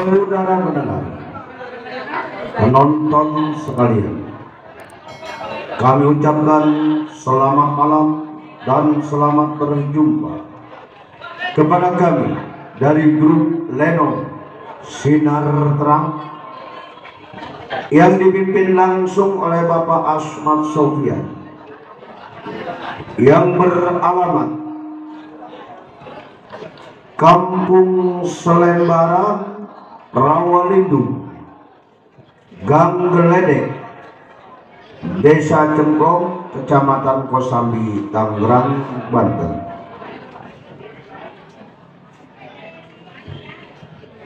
Saudara pendengar, penonton sekalian, kami ucapkan selamat malam dan selamat berjumpa kepada kami dari grup Lenong Sinar Terang yang dipimpin langsung oleh Bapak Asmat Sofian yang beralamat Kampung Selembaran, Rawalindung, Gang Geledek, Desa Cemplong, Kecamatan Kosambi, Tangerang, Banten.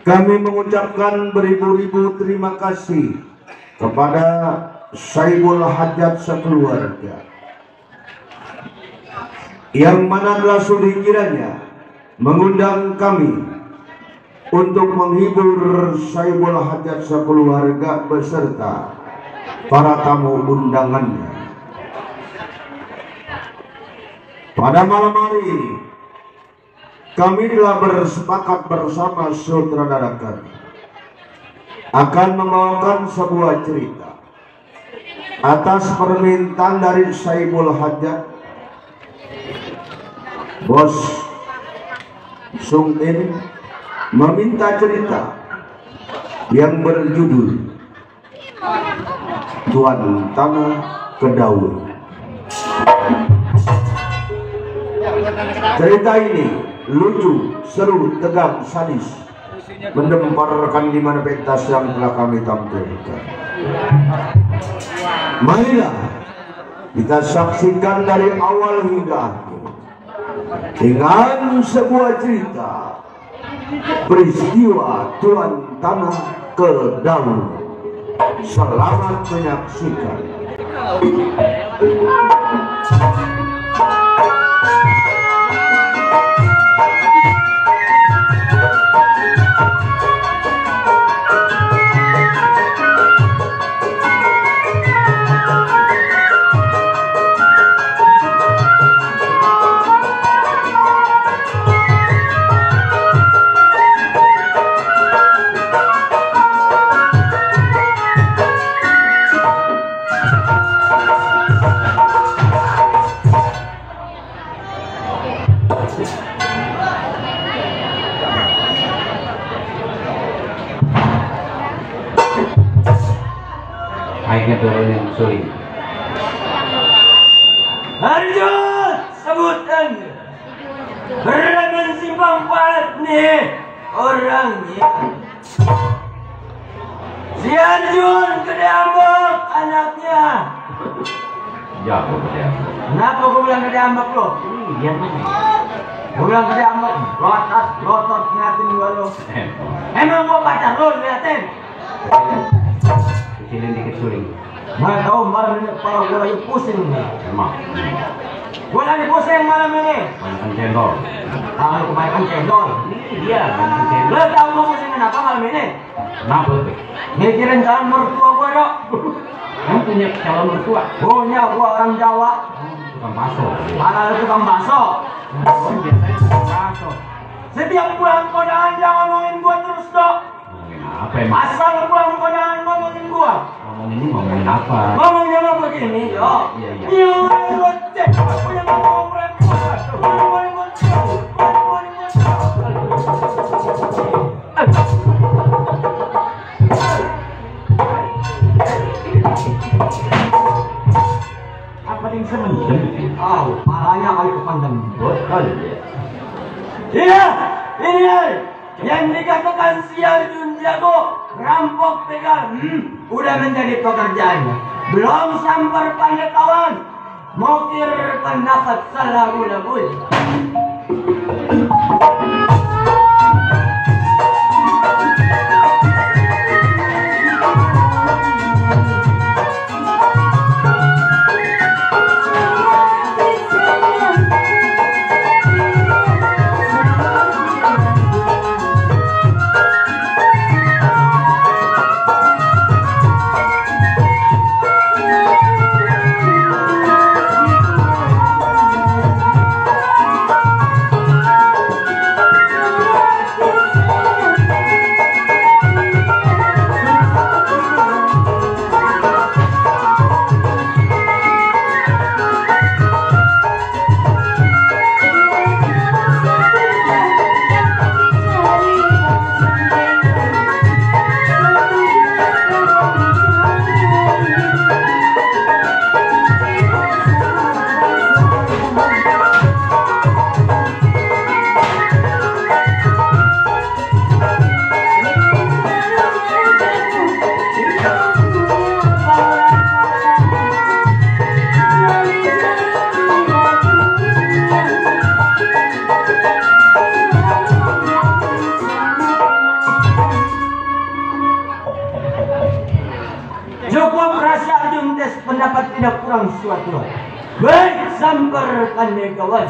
Kami mengucapkan beribu-ribu terima kasih kepada Saibul Hajat sekeluarga, yang mana telah sudi kiranya mengundang kami untuk menghibur Saibul Hajat sekeluarga beserta para tamu undangannya. Pada malam hari ini kami telah bersepakat bersama sutradara kami akan membawakan sebuah cerita atas permintaan dari Saibul Hajat. Bos Sung In meminta cerita yang berjudul Tuan Tanah Kedaul. Cerita ini lucu, seru, tegang, sadis, mendemparkan di mana pentas yang telah kami tampilkan. Marilah kita saksikan dari awal hingga akhir dengan sebuah cerita peristiwa Tuan Tanah Kedaul. Selamat menyaksikan. Turunin suling. Arjun, sebutan berangan simpang pahat nih orangnya. Si Arjun Gede Ambek anaknya. Jauh Gede Ambek. Kenapa gue bilang Gede Ambek lo? Iya nih. Gue bilang Gede Ambek, lotot ngeliatin gue lo. Emang gue pacar lo ngeliatin? Kecilin dikit suling. Mana tahu malam ini kepala gue lagi pusing nih. Emang. Gue lagi pusing malam ini. Makan cendol. Kalau kebanyakan cendol. Iya, makan cendol. Lo tau gue pusing kenapa malam ini? Kenapa tuh? Mikirin calon mertua gue dok. Kamu punya calon mertua? Punya, gue orang Jawa. Tukang bakso. Malah tukang bakso. Biasanya tukang bakso. Setiap pulang kondangan jangan ngomongin gue terus dok. Ngomongin apa emang? Asal pulang kondangan ngomongin gue. Ngomongin ini ngomongin apa? Ngomongnya mah begini dok. Iya. Iya, receh. Punya ngomong repot. Ngomongin gue terus. Ngomongin gue Apa yang semenjeng? oh, palanya kali kepandang. Betul. Iya, ini yang dikatakan si Arjun jago, rampok tega, udah menjadi pekerjaannya. Belum sampai pandai kawan, mokir pendapat salah gula-gula. dapat tidak kurang suatu. Baik, sambarkan deh kawan.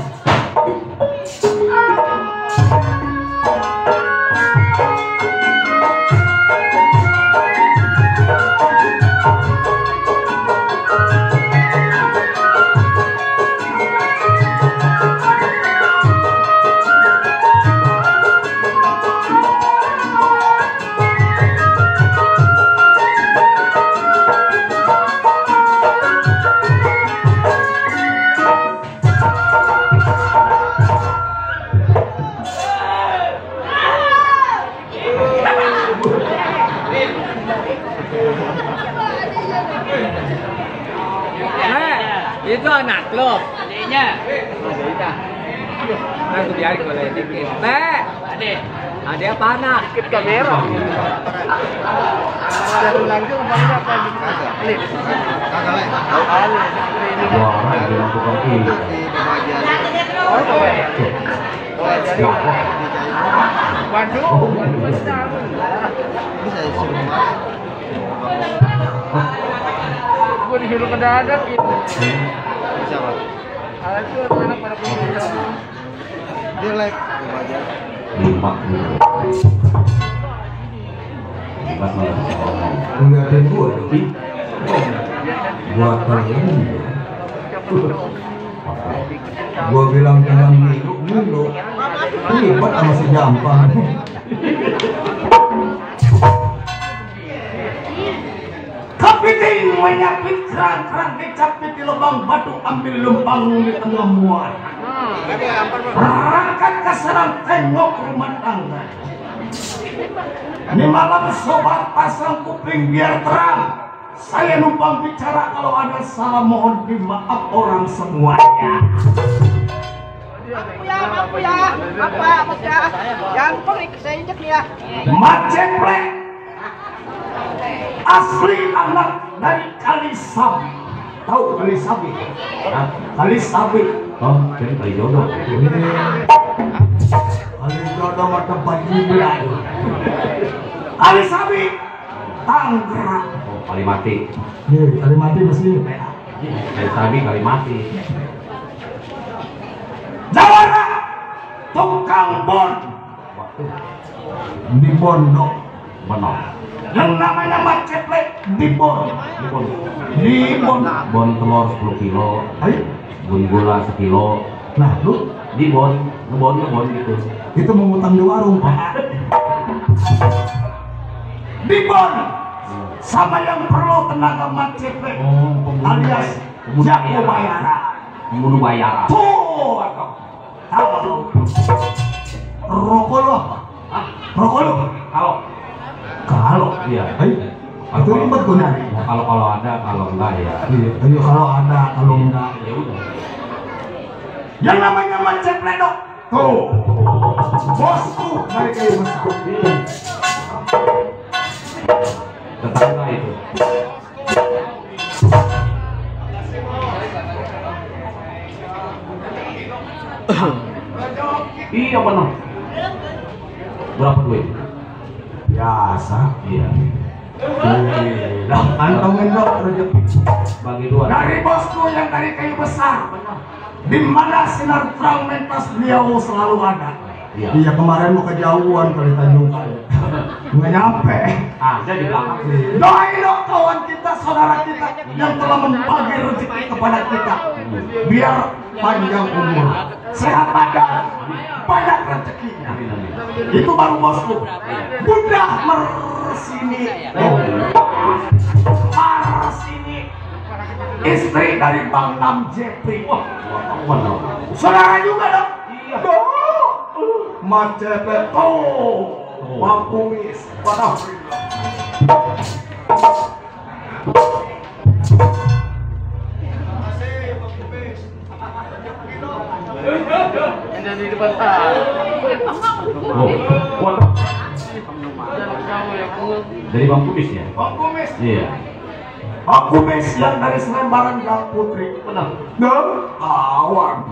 Itu anak lo, adiknya. Adiknya. Nah, aku biarin boleh dikit. Adik apa anak? Dikit kamera. Ada langsung bangga apa di kagak? Wah, orang bilang tukang ini. Waduh, gue disuruh kedadak gitu. Siapa? Itu anak pada pemuda. Dia like Lima. Enggak ada gua tapi gua kalian gua bilang jangan ngilu ribet sama si gampang. Kepiting menyapit kerang-kerang dicapit di lubang batu, ambil lempang di tengah muara. Berangkat ke serang tengok rumah tangga. Ini malam sobat pasang kuping biar terang. Saya numpang bicara, kalau ada salah mohon dimaaf orang semuanya. Maaf ya. Yang pelik saya injek nih ya. Maceplek asli anak dari Kalisabi. Tahu Kalisabi? Kalisabi. Oh, jadi kali jodoh. Kalijodoh mah tempat hiburan. Kalisabi Tangerang. Oh, kali mati. Nih, kali mati mesti Kali sabi, kali mati. Jawara tukang bon di Pondok. Benar. Yang namanya Maceplek di Bon. Ini bon. Di Bon. Bon telur 10 kilo. Ayo. Bun gula 1 kilo. Nah, lu Di bon gitu. itu mengutang di warung, Pak. Di Bon. Sama yang perlu tenaga Maceplek. Alias jago bayaran. Pembunuh bayaran. Tuh, tahu lu. Rokok lu apa? Ah, Rokok lu? Kalau iya. itu ribet gue nyari. Nah, kalau ada, kalau enggak ya. Iya, ayo kalau ada, kalau enggak. Ya udah. Yang namanya Maceplek dok. Tuh, bosku dari kayu besar. Tetangga itu. Iya benar. Berapa duit? Biasa. Iya. Lah, kantongin dok rezeki. Bagi dua. Dari bosku yang dari kayu besar. Di mana sinar terang mentas beliau selalu ada. Iya. Iya, kemarin mau kejauhan kali Tanjung Kali. Nggak nyampe. Ada di belakang. Doain dong kawan kita, saudara kita yang telah membagi rezeki kepada kita. Biar panjang umur, sehat badan, banyak rezekinya. Amin, amin. Itu baru bosku. Bunda Mersini. Mersini. Istri dari Bang Nam Jepri. Wah, Benar. saudara juga dong. Iya. Maceplek. Oh, Bang Kumis. Waduh. Yang di depan tak. Oh, waduh. Dari Bang Kumis ya? Bang Kumis. Iya. Bang Kumis yang dari Selembaran Gang Putri. Benar. Dan awan.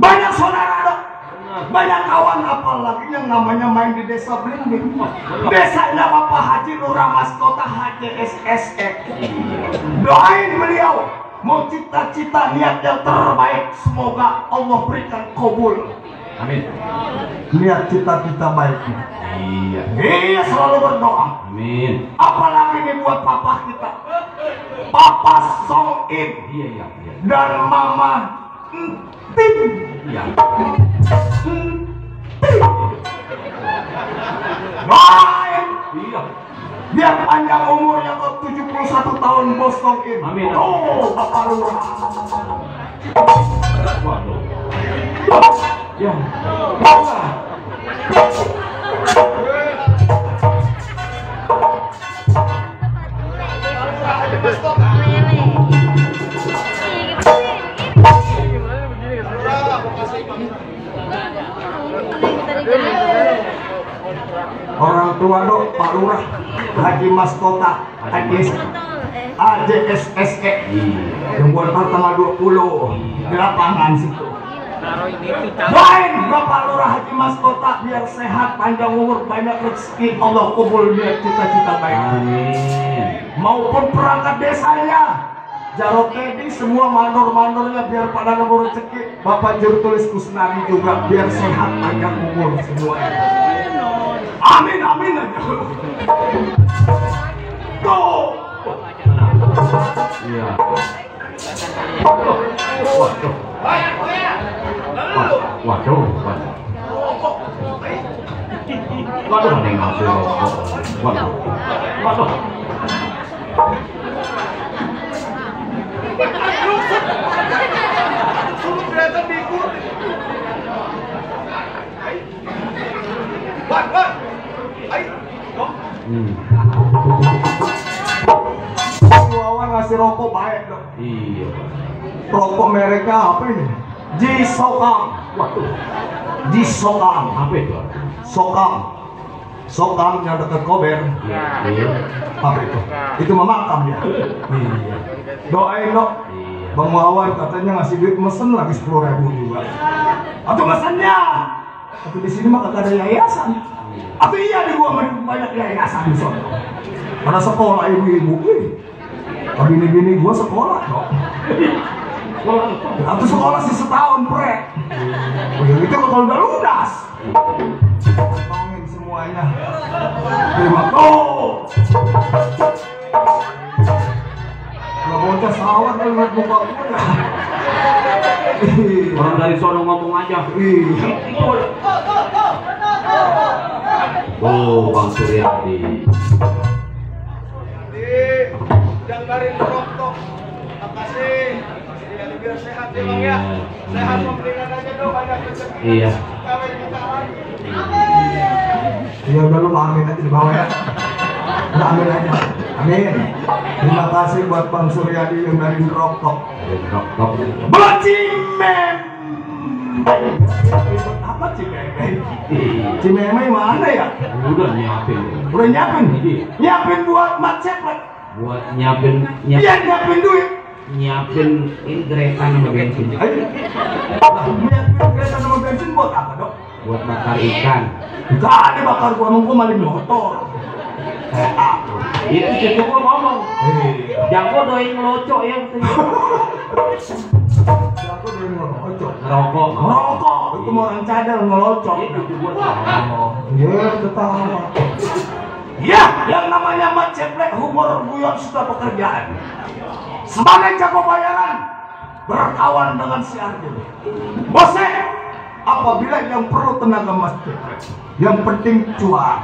Banyak saudara dong. Banyak kawan apalagi yang namanya main di desa Blimbing. Desanya Bapak Haji Lurah Mas Kota HJSSE. Doain beliau, mau cita-cita niat yang terbaik, semoga Allah berikan kabul. Amin. Niat cita-cita baiknya. Iya. Iya, selalu berdoa. Amin. Apalagi ini buat papa kita, Papa Songin Iya, iya, iya. dan Mama Tim. Iya. Doain Iya. biar panjang umurnya ke 71 tahun Bos Songin. Amin. Oh, Bapak Lurah. Waduh. Ya. Orang tua dok, Pak Lurah, Haji Mas Kota, AJSSE, yang buat tanggal 20 di lapangan situ. Doain Bapak Lurah Haji Mas Kota biar sehat, panjang umur, banyak rezeki, Allah kubul dia cita-cita baik. Amin. Maupun perangkat desanya, Jarot Teddy, semua mandor-mandornya biar pada nemu rezeki. Bapak Juru Tulis Kusnadi juga biar sehat, panjang umur semuanya. Amin, amin aja. Tuh. Iya. Waduh. Waduh. Waduh. Waduh, nih ngasih rokok. Waduh. Waduh. Wawan ngasih rokok baik dong. Iya. Rokok mereka apa ini? Jisokam. Waduh. Jisokam. Apa itu? Sokam. Sokam yang dekat Kober. Iya. Apa itu? Itu memakam ya. Iya. Doain dok. Iya. Bang Wawan katanya ngasih duit mesen lagi 10.000 juga. Atau mesennya? Atau di sini mah kagak ada yayasan. Atau iya di gua banyak yayasan di sana. Pada sekolah ibu-ibu, bini-bini gua sekolah dok. Atau sekolah sih setahun pre. Oh yang itu kalau udah lunas. Tolongin semuanya. Terima kasih. Kalau bocah sawah kan lihat muka gua ya. Orang dari sono ngomong aja. Oh, Bang Suryadi. Gambarin rokok. Makasih. Jadi biar sehat ya Bang ya. Sehat pemberian aja dong, banyak rezeki. Iya. Kawin kita lagi. Iya udah lu amin aja di bawah ya. Udah amin aja. Amin. Terima kasih buat Bang Suryadi yang dari rokok. Rokok. Bacimem. Apa Cimeme? Cimeme mana ya? Udah nyiapin. Udah nyiapin? Iya. Nyiapin buat macet lah. Buat nyiapin Iya nyiapin duit. nyiapin ini gerekan sama bensin. Ayo. Lah, nyiapin kereta sama bensin buat apa dok? Buat bakar ikan. Gak ada bakar gua nunggu maling motor. Itu cucu gua ngomong. Jangko doi ngelocok ya katanya. Aku udah ngelocok. Ngerokok. Ngerokok. Itu mau orang cadel ngelocok. Iya cucu gua tahu. Iya, ketawa. Ya, yang namanya Mat Ceplek humor guyon sudah pekerjaan. Sebagai jago bayaran, berkawan dengan si Arjun. Bose, apabila yang perlu tenaga Mas Ceplek, yang penting cuan.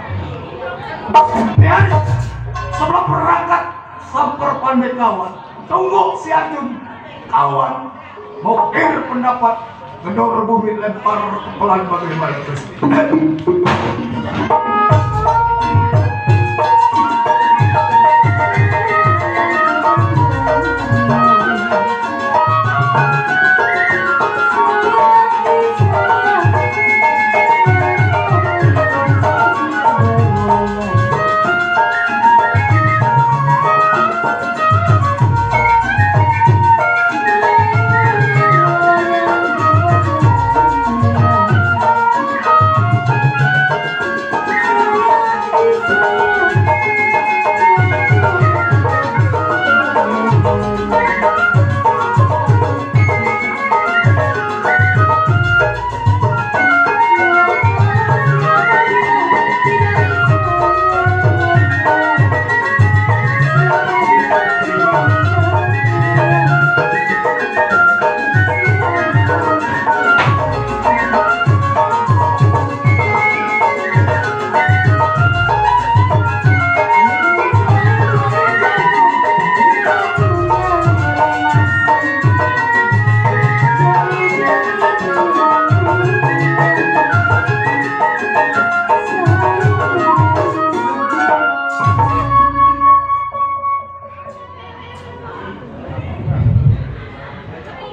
Ya, sebelum berangkat samper pandai kawan, tunggu si Arjun. Kawan mau pendapat, gedor bumi lempar pelan bagaimana terus.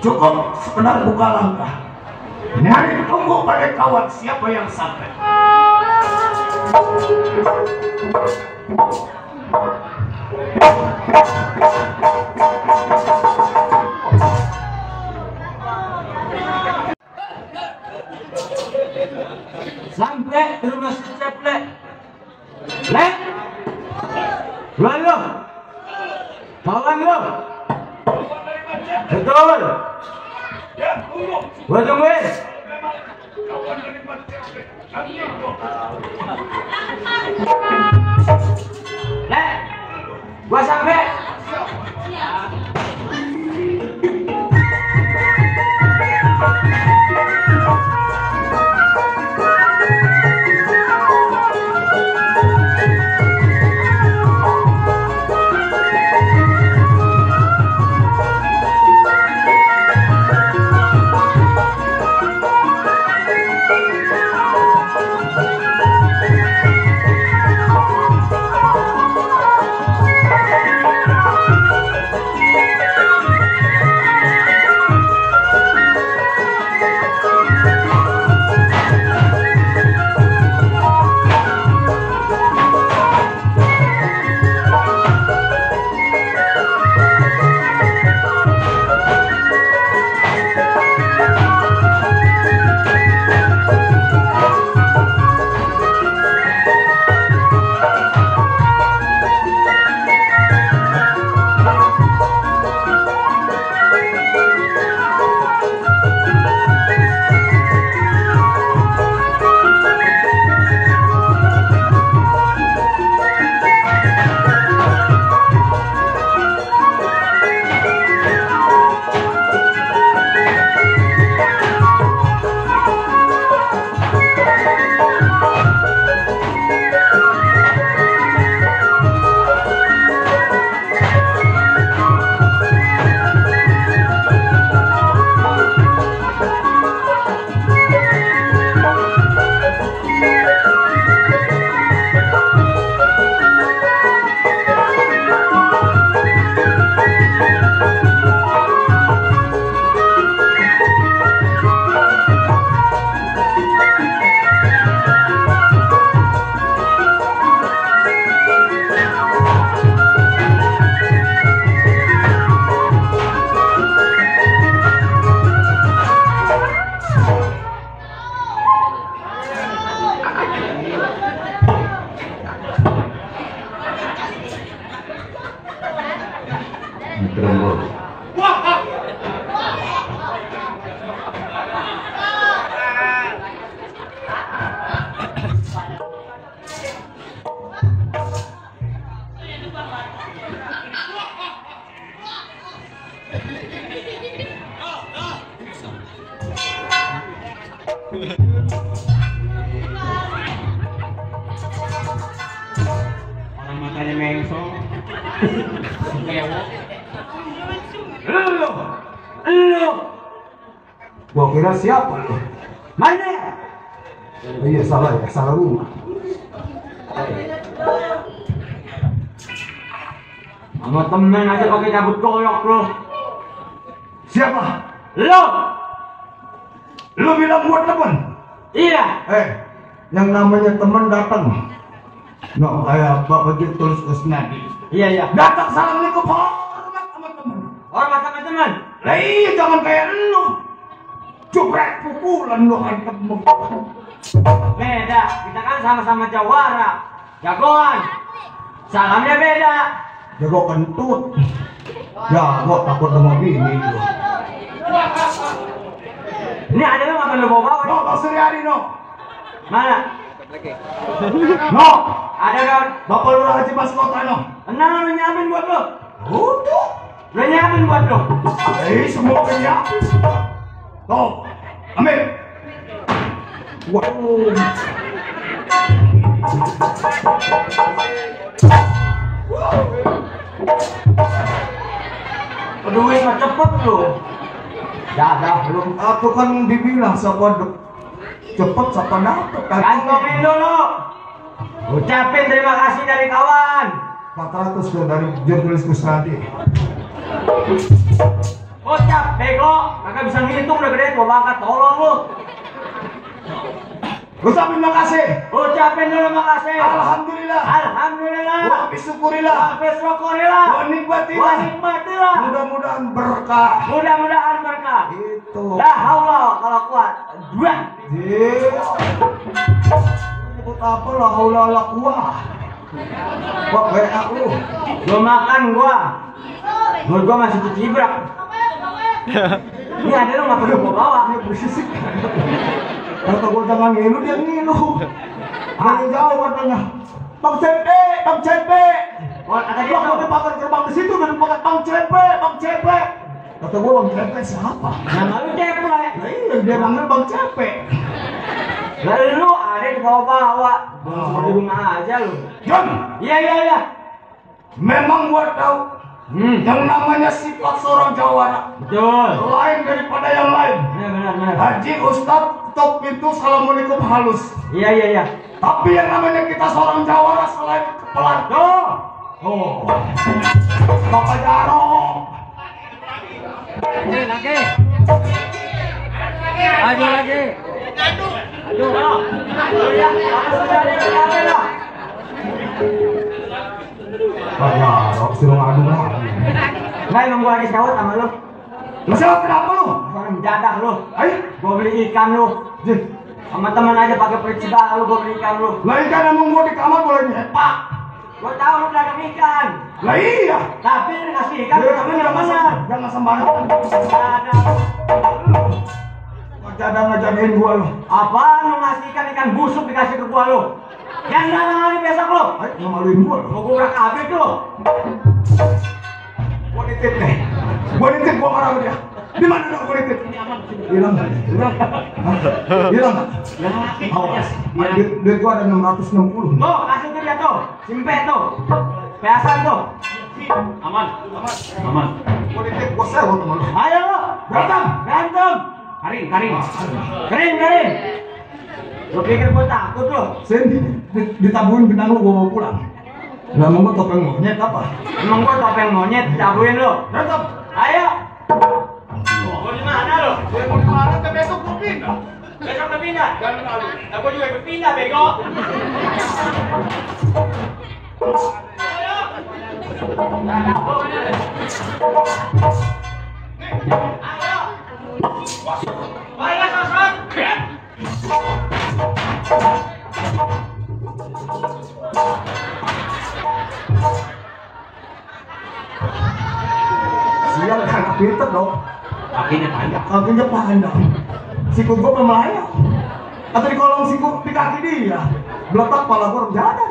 Cukup sekedar buka langkah. Ini hari ditunggu pada kawan siapa yang sampai. Sampai di rumah si Ceple. Lek. Lalu. Kawan lo. Betul. Gua tungguin. Lek. Gua sampai. Orang matanya mengsong. Lu. Gua kira siapa lu? Mana? Oh iya salah ya, salah rumah. Sama temen aja pakai cabut koyok lu. Siapa? Lu. Lu bilang gua temen? Iya. Yang namanya teman datang. No, kayak Bapak Haji tulis Kusnadi. Iya iya. Datang assalamualaikum, hormat sama teman. Hormat sama teman. Lah iya, jangan kayak lu. Cuprek pukulan lu hantem. Beda. Kita kan sama-sama jawara. Jagoan. Salamnya beda. Jago kentut. Ya, gua takut sama bini lu. Ini ada lu ngapain lu bawa-bawa? No, Pak Suryadi no. Mana? No, Ada kan? Bapak Lurah Haji Mas Kota no. Tenang, lu nyiapin buat lu. Udah. Lu nyiapin buat lu. Semua punya. Tuh, ambil. Waduh. Duit mah cepet lu. Dah belum. Aku kan dibilang siapa cepet siapa dapet. Kantongin dulu. Ucapin terima kasih dari kawan. 400 tuh dari jurnalis Kusnadi. Bocah bego, kagak bisa ngitung udah gede gua angkat tolong lu. Ucapin makasih. Ucapin dulu makasih. Alhamdulillah. Alhamdulillah. Wa bisyukurillah. Syukurillah. Wa nikmatillah. Nikmatillah. Mudah-mudahan berkah. Mudah-mudahan berkah. Itu. Dah Allah kalau kuat. Dua. Nyebut apa lah haula la quwah. Wah, kayak aku. Gua makan gua. Menurut gua masih kecibrak. Ini ada lo nggak perlu gua bawa. Dia bersisik. Kata gua jangan ngilu, dia ngilu. Dari jauh katanya. Bang Cepe, Bang Cepe. Oh, kata dia Gua udah pakai gerbang di situ dan pakai Bang Cepe, Bang Cepe. Kata gua Bang Cepe siapa? nama lu Cepe. Nah, iya, dia manggil Bang Cepe. Lalu lu ada di bawa-bawa. Di rumah aja lu. John, Iya. memang gua tahu yang namanya sifat seorang jawara Betul. lain daripada yang lain. Benar. Haji Ustadz ketok pintu assalamualaikum halus. Iya. Tapi yang namanya kita seorang jawara selain kepelan. Oh, Bapak Jaro. Ini lagi. Aduh lagi. Aduh. Ya, sudah ada. Jaro, suruh ngadu lagi. Nggak emang gua lagi sewot sama lu. Lu siapa kenapa lu? Orang jadah lu. Ayo, Gua beli ikan lu. Sama teman aja pakai percaya lu gua beli ikan lu. lah ikan emang gua di kamar boleh nyepak. Gua tahu lu dagang ikan. Lah iya. Tapi lu kasih ikan lu tapi enggak benar. Jangan sembarangan. Ada. Ngejadain gua lu. Apaan lu ngasih ikan busuk dikasih ke gua lu? Yang dagang lagi besok lu. Ayo, ngemaluin gua lu. Mau gua urak abrik lu. Gua nitip deh. Gua marah sama dia. Di mana dong gua nitip? Hilang nggak? Hilang nggak? Awas. Duit gua ada 660. Tuh, kasih ke dia tuh. Simpe tuh. Peasan tuh. Aman. Gua nitip, gua sewa teman lu. Ayo lu. Berantem. Kering. Lu pikir gua takut lu? Sen, ditabuhin bintang lu gua mau pulang. Lah mau gua topeng monyet apa? Emang gua topeng monyet cabuin lu. Berantem. Ayo. Gua di mana lu? Dia mau kemarin ke besok mau pindah. Besok udah pindah. Jangan lalu. Nah, gua juga ikut pindah bego. Ayo. Baiklah, Sosok. Sial kan pinter dong. Kakinya panjang. Kakinya panjang. Sikut gua melayang. Atau di kolong sikut di kaki dia. Beletak pala gua jalan.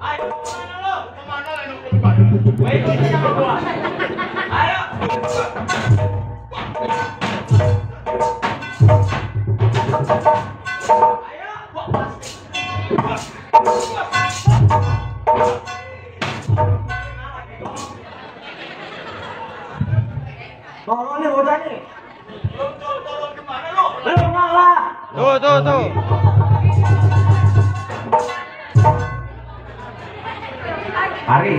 Ayo, kemana lu? Kemana lah yang mau dibantu? Gua ikut sama gua. Ayo. Tolong nih bocah nih. Tolong gimana lu? Lu ngalah. Tuh. Kari.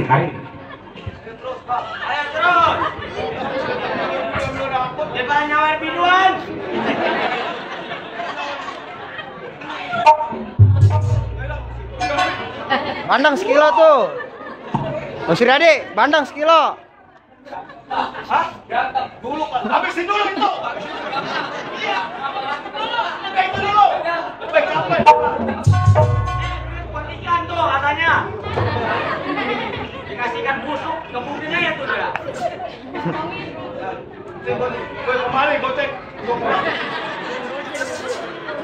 Terus, Pak. Ayo terus. Belum dapat. Daripada nyawer biduan. Bandang sekilo tuh. Bang Suryadi, bandang sekilo. Hah? Dulu, Pak. Habisin dulu itu. Iya. Baik dulu. Baik apa? Buat ikan tuh katanya. Dikasih ikan busuk, kemudian aja tuh dia. Gue kembali, gocek.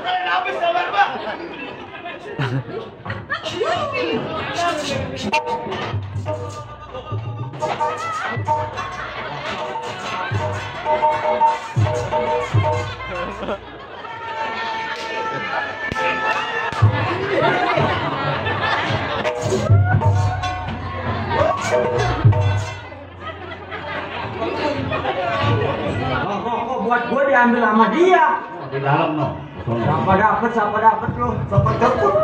Kalian habis sabar, Pak. Kok buat gue diambil sama dia? Di dalam no. Siapa dapet lu? Siapa dapet?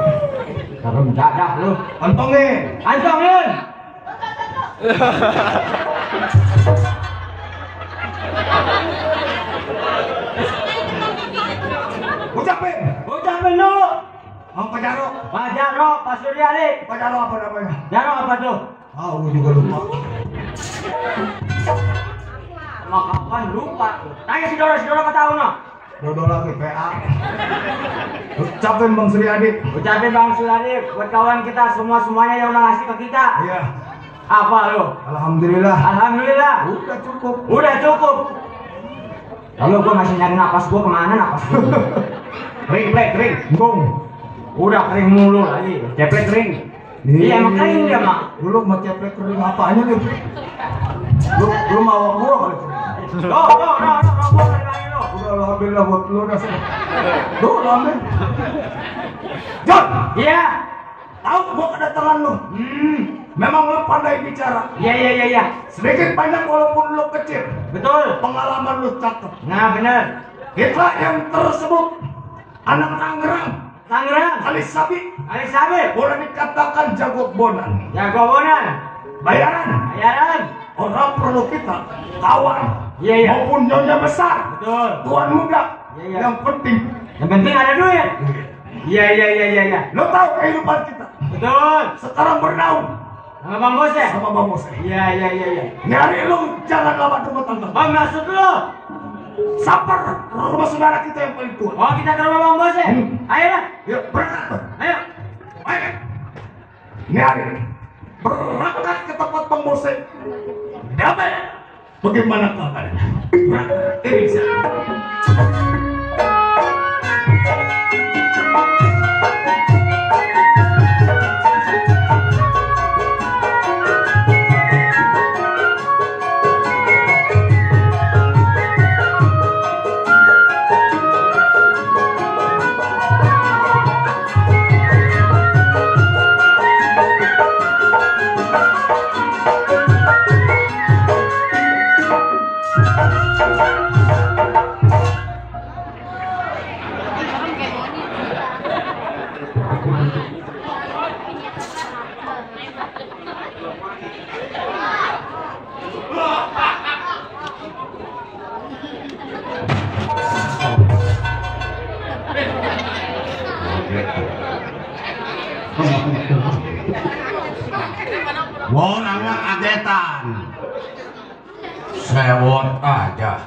Serem dadah lu. Antongin. Antongin. Ucapin lu. Pak Jarok. Pak Jarok, Pak Suryadi. Pak Jarok apa namanya? Jarok apa tuh? Aku juga lupa. Emang kapan lupa? Tanya si Dora apa tahu no? Dodo lagi PA. Ucapin Bang Suryadi. Ucapin Bang Suryadi buat kawan kita semuanya yang udah ngasih ke kita. Iya. Apa lu? Alhamdulillah. Alhamdulillah. Udah cukup. Udah cukup. Lalu gua masih nyari napas gua kemana napas gua? Kering. Bung. Udah kering mulu lagi. Ceplek kering. Iya emang kering dia mak. Dulu mau ceplek kering apanya nih? Lu mau gua kali. No, gua kering lo. Udah alhamdulillah buat lu dah. Lu ambil. John. Iya. Tahu gua kedatangan lu. Memang lu pandai bicara. Iya. Sedikit banyak walaupun lu kecil. Betul. Pengalaman lu cakep. Nah bener. Kita yang tersebut anak Tangerang, Ali Sabi, boleh dikatakan jago bonan. Bayaran. Orang perlu kita kawan. Iya. Maupun nyonya besar. Betul. Tuan muda. Iya. Yang penting ada duit. Iya. lo tahu kehidupan kita. Betul. Sekarang bernaung Sama Bang Bos ya? sama Bang Bos. Iya. Nyari lu jangan lama rumah tangga. Bang maksud lu? Sapar rumah saudara kita yang paling tua. Oh kita ke rumah Bang Bos ya? Ayo lah. Yuk berangkat. Ayo. Nyari berangkat ke tempat Bang Bos. Damai. Bagaimana kabarnya? Berangkat. Bisa. Orangnya kagetan. Sewot aja.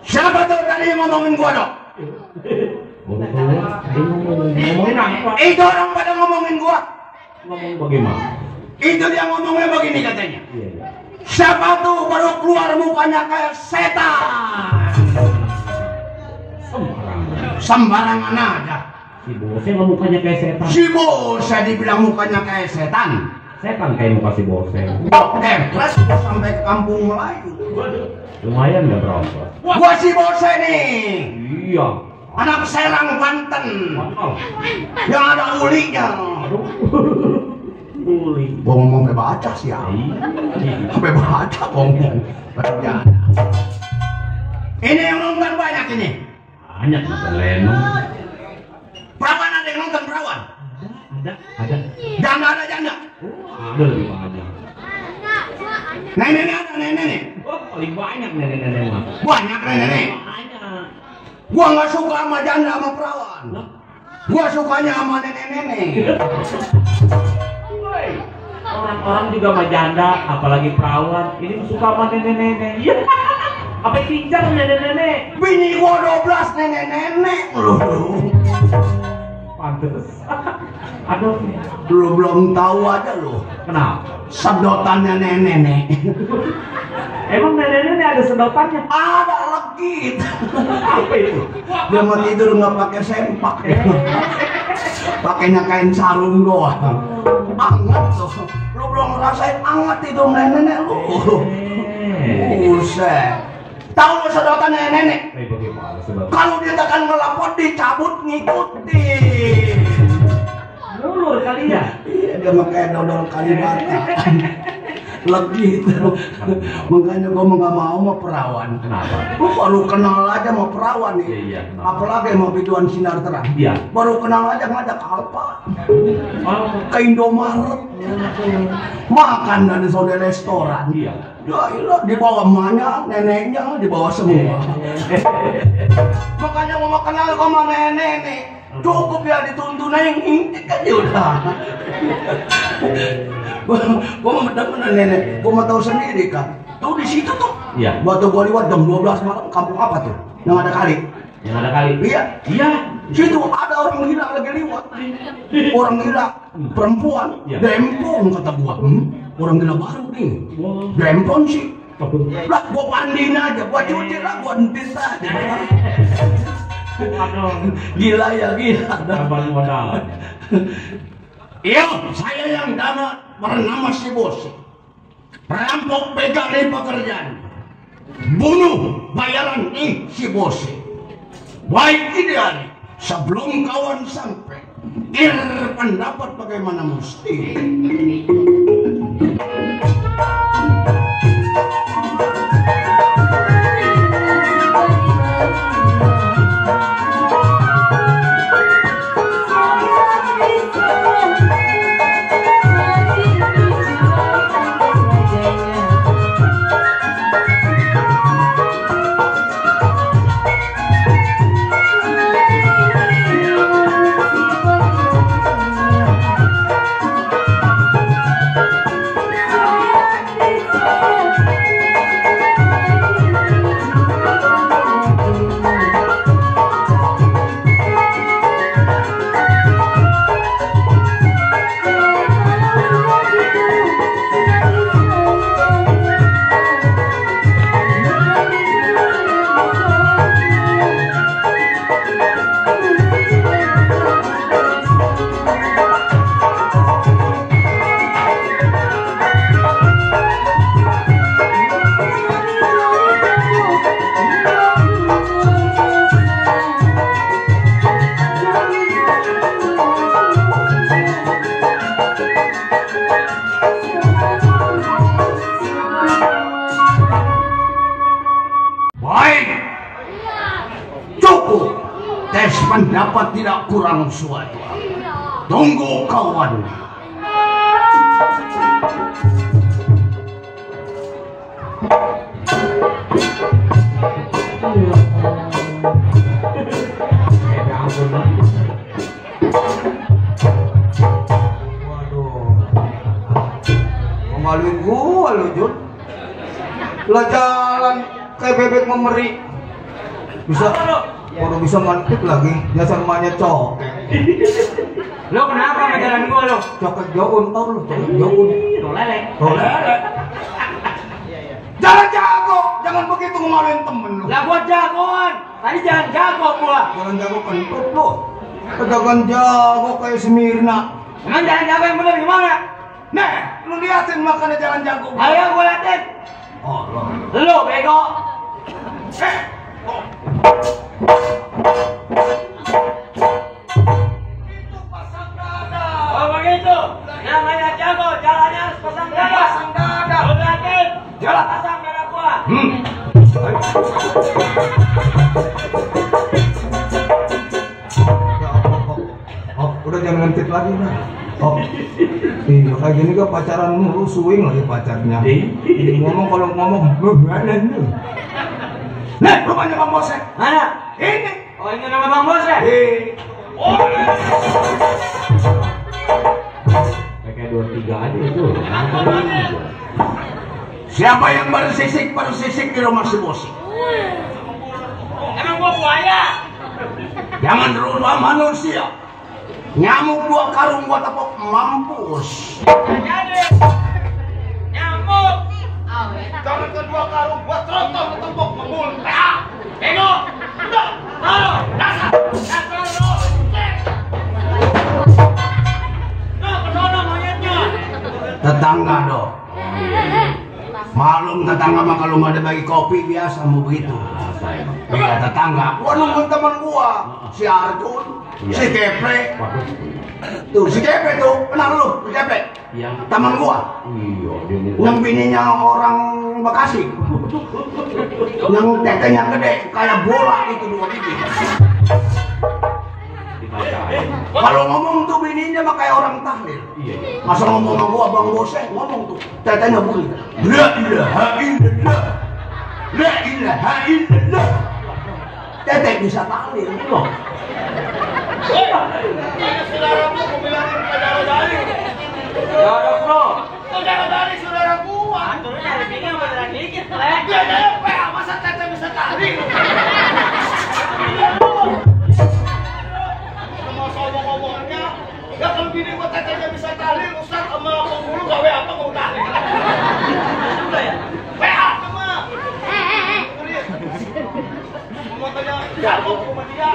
Siapa tuh tadi yang ngomongin gua dok? Ngomongin apa? Itu orang pada ngomongin gua. Ngomong bagaimana? Itu dia ngomongnya begini katanya. Iya. Siapa tuh baru keluar mukanya kayak setan? Sembarangan aja. Si bosnya nggak mukanya kayak setan. Si bos saya dibilang mukanya kayak setan. Setan kayak muka si bosnya. Terus sampai ke kampung Melayu. Lumayan nggak berapa? Gua si bos nih. Iya. Anak Serang Banten. Mahal. Yang ada ulinya. Aduh. Uli. Gua ngomong sampai baca sih ya. Iya. Sampai baca ngomong. Berjana. Ini yang nonton banyak ini. Banyak nonton lenong. Perawan ada yang nonton perawan? Ada. Janda ada janda? Ada lebih banyak. Nenek ada nenek. Oh, paling banyak nenek-nenek mah. Banyak nenek. Banyak. Gua nggak suka sama janda sama perawan. Gua sukanya sama nenek-nenek. Orang-orang juga sama janda, apalagi perawan. Ini suka sama nenek-nenek. Iya. Apa pincang nenek-nenek? Bini gua 12 nenek-nenek. Pantes. Aduh. Lu belum tahu aja lu. Kenapa? Sedotannya nenek-nenek. Emang nenek-nenek ada sedotannya? Ada legit. Apa itu? Dia mau tidur nggak pakai sempak. Pakainya kain sarung doang. Anget tuh. Lu belum ngerasain anget tidur nenek-nenek lu. Buset. Tahu lu sedotan nenek-nenek? Bagaimana sedotan? Kalau dia tekan ngelapor dicabut ngikutin. Lulur kali ya? Iya dia pakai dodol Kalibata. Lagi itu. Makanya gua nggak mau sama perawan. Kenapa? Gua baru kenal aja sama perawan nih. Iya, kenapa? Apalagi sama biduan sinar terang. Iya. Baru kenal aja ngajak Alfa. Oh, Ke Indomaret. Makan dari sore restoran. iya. Ya ilah, dibawa emaknya, neneknya, dibawa semua. Makanya mau kenal sama nenek. Cukup ya dituntun aja yang inti kan dia udah. Gua mau demen nenek, gua mau tahu sendiri kan. Tuh di situ tuh. Iya. Waktu gua lewat jam 12 malam, kampung apa tuh? Yang ada kali. Yang ada kali. Iya. Iya. Situ ada orang gila lagi lewat. Orang gila, perempuan, Iya. dempong kata gua. Orang gila baru nih. Wow. Dempong sih. Lah gua mandiin aja, gua cuci lah, gua entis aja. Aduh. Gila ya, gila. Tambah modal. Iya, saya yang dana bernama si Bos. Perampok pegang dari pekerjaan. Bunuh bayaran si Bos. Baik ideal, sebelum kawan sampai, pendapat bagaimana mesti. Baik, cukup. Tes pendapat tidak kurang suatu. Tunggu kawan. Maluin gua lu Jun. Lah jalan kayak bebek memeri. Bisa udah bisa mantik lagi. Biasa rumahnya cok. Lo kenapa sama jalan gua lo? Cokek jauh tau lu, cokek jauh. Tuh lele. Boleh. Jalan jago, jangan begitu ngemaluin temen lu. Lah gua jagoan. Tadi jalan jago gua. Jalan jago kentut lu. Jalan jago kayak Semirna. Emang jalan jago yang bener gimana? Nih, lu liatin makannya jalan jago. Ayo gua liatin. Oh, Lu bego. Itu pasang dada. Oh begitu. Namanya jago, jalannya harus pasang dada. Pasang dada. Lu liatin. Jalan. Pasang dada gua. Oh, udah jangan ngentit lagi nah. Oh, iya kayak gini kan pacaran mulu swing lagi pacarnya. Ngomong kalau ngomong, Nih, rumahnya Bang Bos. Mana? Ini. Oh ini nama Bang Bos ya? Kayak 23 aja itu. Siapa yang baru sisik di rumah si Bos? Emang gua buaya? Jangan rubah manusia. Nyamuk 2 karung gua tepok mampus. Jadi nyamuk. Jangan kedua karung buat trotok ketepok memuntah. Bego. Udah. Halo. Dasar. Dasar lu. Nah, kesono monyetnya. Tetangga dong. Malum tetangga mah kalau nggak ada bagi kopi biasa mau begitu. Iya tetangga. Gua nungguin teman gua, si Arjun, si Kepe. Tuh si Kepe tuh, kenal lu, si Kepe. Yang Teman gua. iya dia nih. Yang bininya orang Bekasi. Yang tetenya gede kayak bola itu dua gigi. Dibacain. Kalau ngomong tuh bininya mah kayak orang tahlil. Iya. Masa ngomong sama gua Bang Bose ngomong tuh tetenya bunyi. La ilaha illallah. La ilaha illallah. Tete bisa tahlil loh. Saudaraku, aku bilangin saudara Dali. Saudara bro. Saudara Dali, saudara gua. Aturnya ada tiga beneran dikit, Lek. Dia ada PA, masa Tete bisa tahlil? Sama ngomong-ngomongannya, ya kalau gini gua Tetenya bisa tahlil, Ustaz sama penghulu gawe apa mau tahlil? Juga ya? PA sama. Mau tanya, siapa ke rumah dia?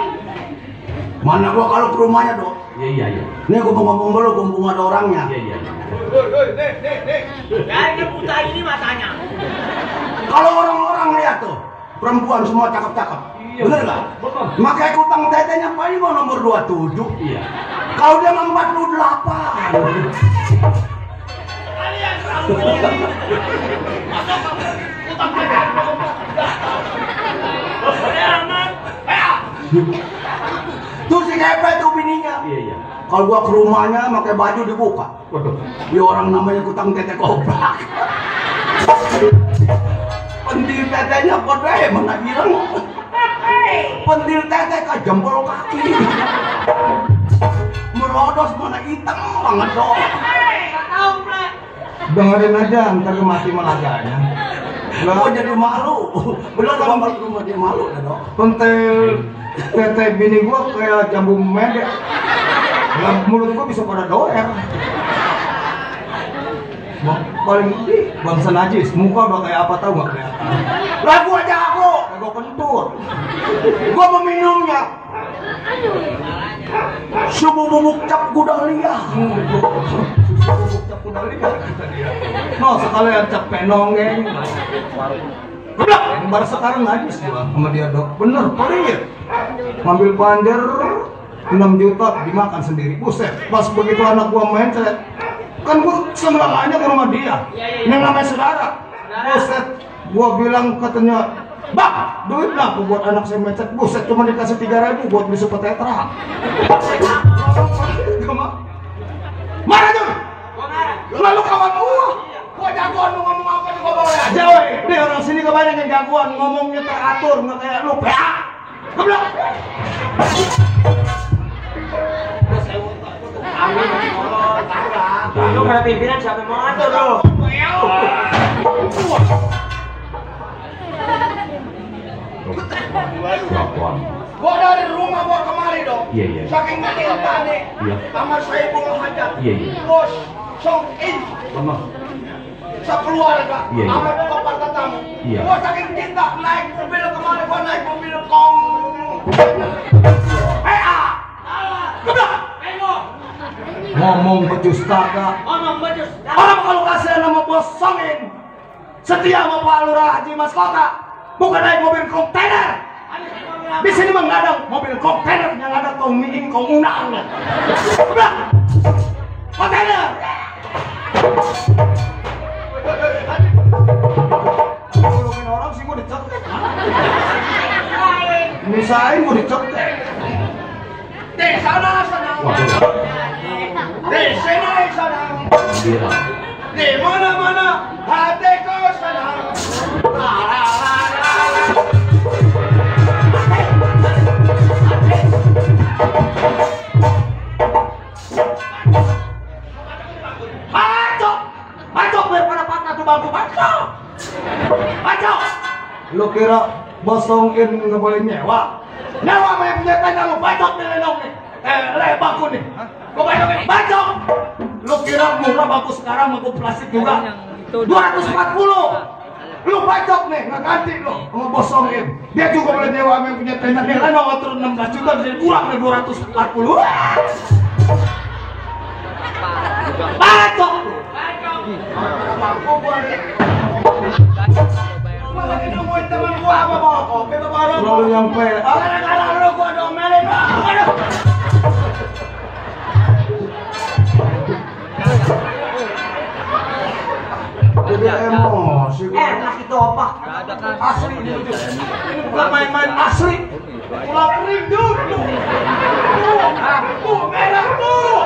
Mana gua kalau ke rumahnya dok? Iya. Nih gua mau ngomong dulu, mumpung ada orangnya. Iya. Hei, nih. Ya ini buta ini matanya. Kalau orang-orang lihat tuh, perempuan semua cakep-cakep. Iya. Bener nggak? Betul. Makanya kutang tetenya paling mau nomor 27. Iya. Kalau dia mah 48. Kalian tahu ini. Masuk kamu, utang aja. Udah aman. PA. Tuh si kepet tuh bininya. Iya. Kalau gua ke rumahnya pakai baju dibuka. Waduh. Dia orang namanya kutang tete koprak. Pentil tetenya kode mana bilang. Pentil tete ke jempol kaki. Merodos mana hitam banget dong. Tahu, Lek. Dengerin aja, ntar mati malaganya. Gua jadi malu. Bener kalau balik ke rumah dia malu ya dong. Pentil tete bini gua kayak jambu medek. Lah mulut gua bisa pada doer. Paling bangsa najis, muka udah kayak apa tahu nggak kelihatan. Lah gua jago. Gua kentur. Gua meminumnya. Subuh bubuk cap gudalia. Mau sekalian cap penongeng. Goblok. Baru sekarang najis gua sama dia dok. Bener, pelit. Ngambil panjer 6 juta dimakan sendiri. Buset, pas begitu anak gua main saya kan gua semelangannya ke rumah dia. Yang namanya saudara. Buset, gua bilang katanya, "Bang, duit lah aku buat anak saya mencet." Buset, cuma dikasih 3.000 buat beli super tetra. Mana tuh? Lalu kawan gua. Gua jagoan lu ngomong apa di gua bawa Aja weh, nih orang sini kebanyakan jagoan, ngomongnya teratur, nggak kayak lu. PA, goblok. Lu kayak pimpinan siapa mau atur lu? Lakuan. Gua dari rumah gua kemari dong. Iya. Saking cinta nih. Iya. Sama saya Bung Hajar. Iya. Bos, Song In. Benar. Sekeluarga. Iya. Sama bapak tetamu. Iya. Gua saking cinta naik mobil kemari, gua naik mobil kong. PA. Goblok. Ngomong becus kagak. Ngomong becus. Orang kalau kasih nama bos Songin setia sama Pak Lurah Haji Mas Kota, bukan naik mobil kontainer. Di sini mah nggak ada mobil kontainer, yang ada kau miing kau unang. Udah, kontainer. Ngomongin orang sih gua dicetek. Misain gua dicetek. Di sana. Waduh. Di sini sana. Gila. Di mana-mana hatiku senang. La la la la la. Bacok biar pada patah tuh bangku, bacok. Lu kira bos Songin nggak boleh nyewa? Nyawa sama yang punya tenda lu bacok nih lenong nih. Bangku nih. Gua bacok nih, bacok. Lu kira murah bangku sekarang bangku plastik juga 240. Lu bacok nih, nggak ganti lu sama bos Songin. Dia juga boleh nyewa sama yang punya tenda nih. Lenong ngatur 16 juta jadi kurang dari 240. Bacok. Bangku gua nih. Gua lagi nemuin teman gua apa bawa kopi apa bawa rokok. Lalu yang PA. Gara-gara lu gua domelin. Aduh. opak. Nggak ada kan? Asli ini lucu. Ini bukan main-main asli. Pulang kering duduk. Tuh, merah tuh.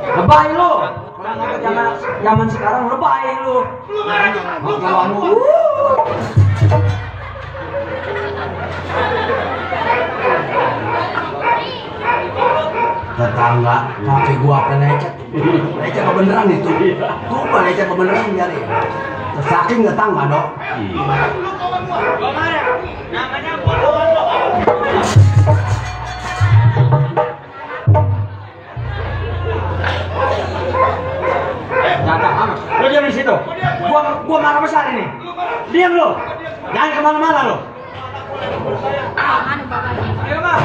Lebay lu. Orang apa zaman sekarang lebay lu. Lu kawan lu. Tetangga, kaki gua apa lecet? Lecet kebeneran itu. Tuh, lecet kebeneran biarin. Saking tetangga dong. Lu diam di situ. Gua marah besar ini. Diam lu. Jangan kemana-mana lu. Ayo Mas.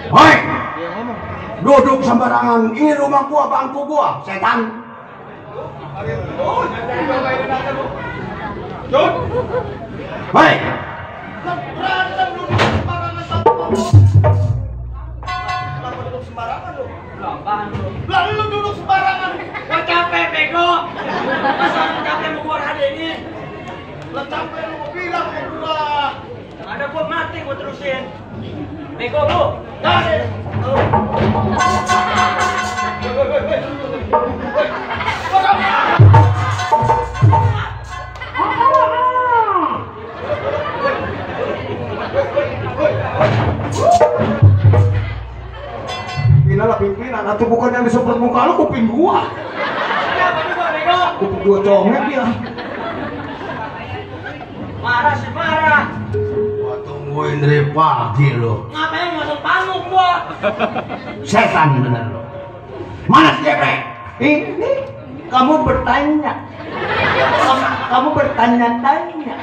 Hoi, duduk sembarangan. Ini rumah gua, bangku gua, setan. Hoi, Lalu lu duduk sembarangan. Gua capek bego. Masa lu capek mau keluar hari ini? Lu capek lu mau bilang ke gua. Ada gua mati gua terusin. Bego lu. Dah. pimpinan atau bukan yang disebut muka lu, kuping gua. Kuping gua congek dia. Marah sih marah. Gua tungguin dari pagi lo. Ngapain masuk panggung gua? Setan bener lo. Mana si Jeprek? Ini kamu bertanya. Kamu bertanya-tanya.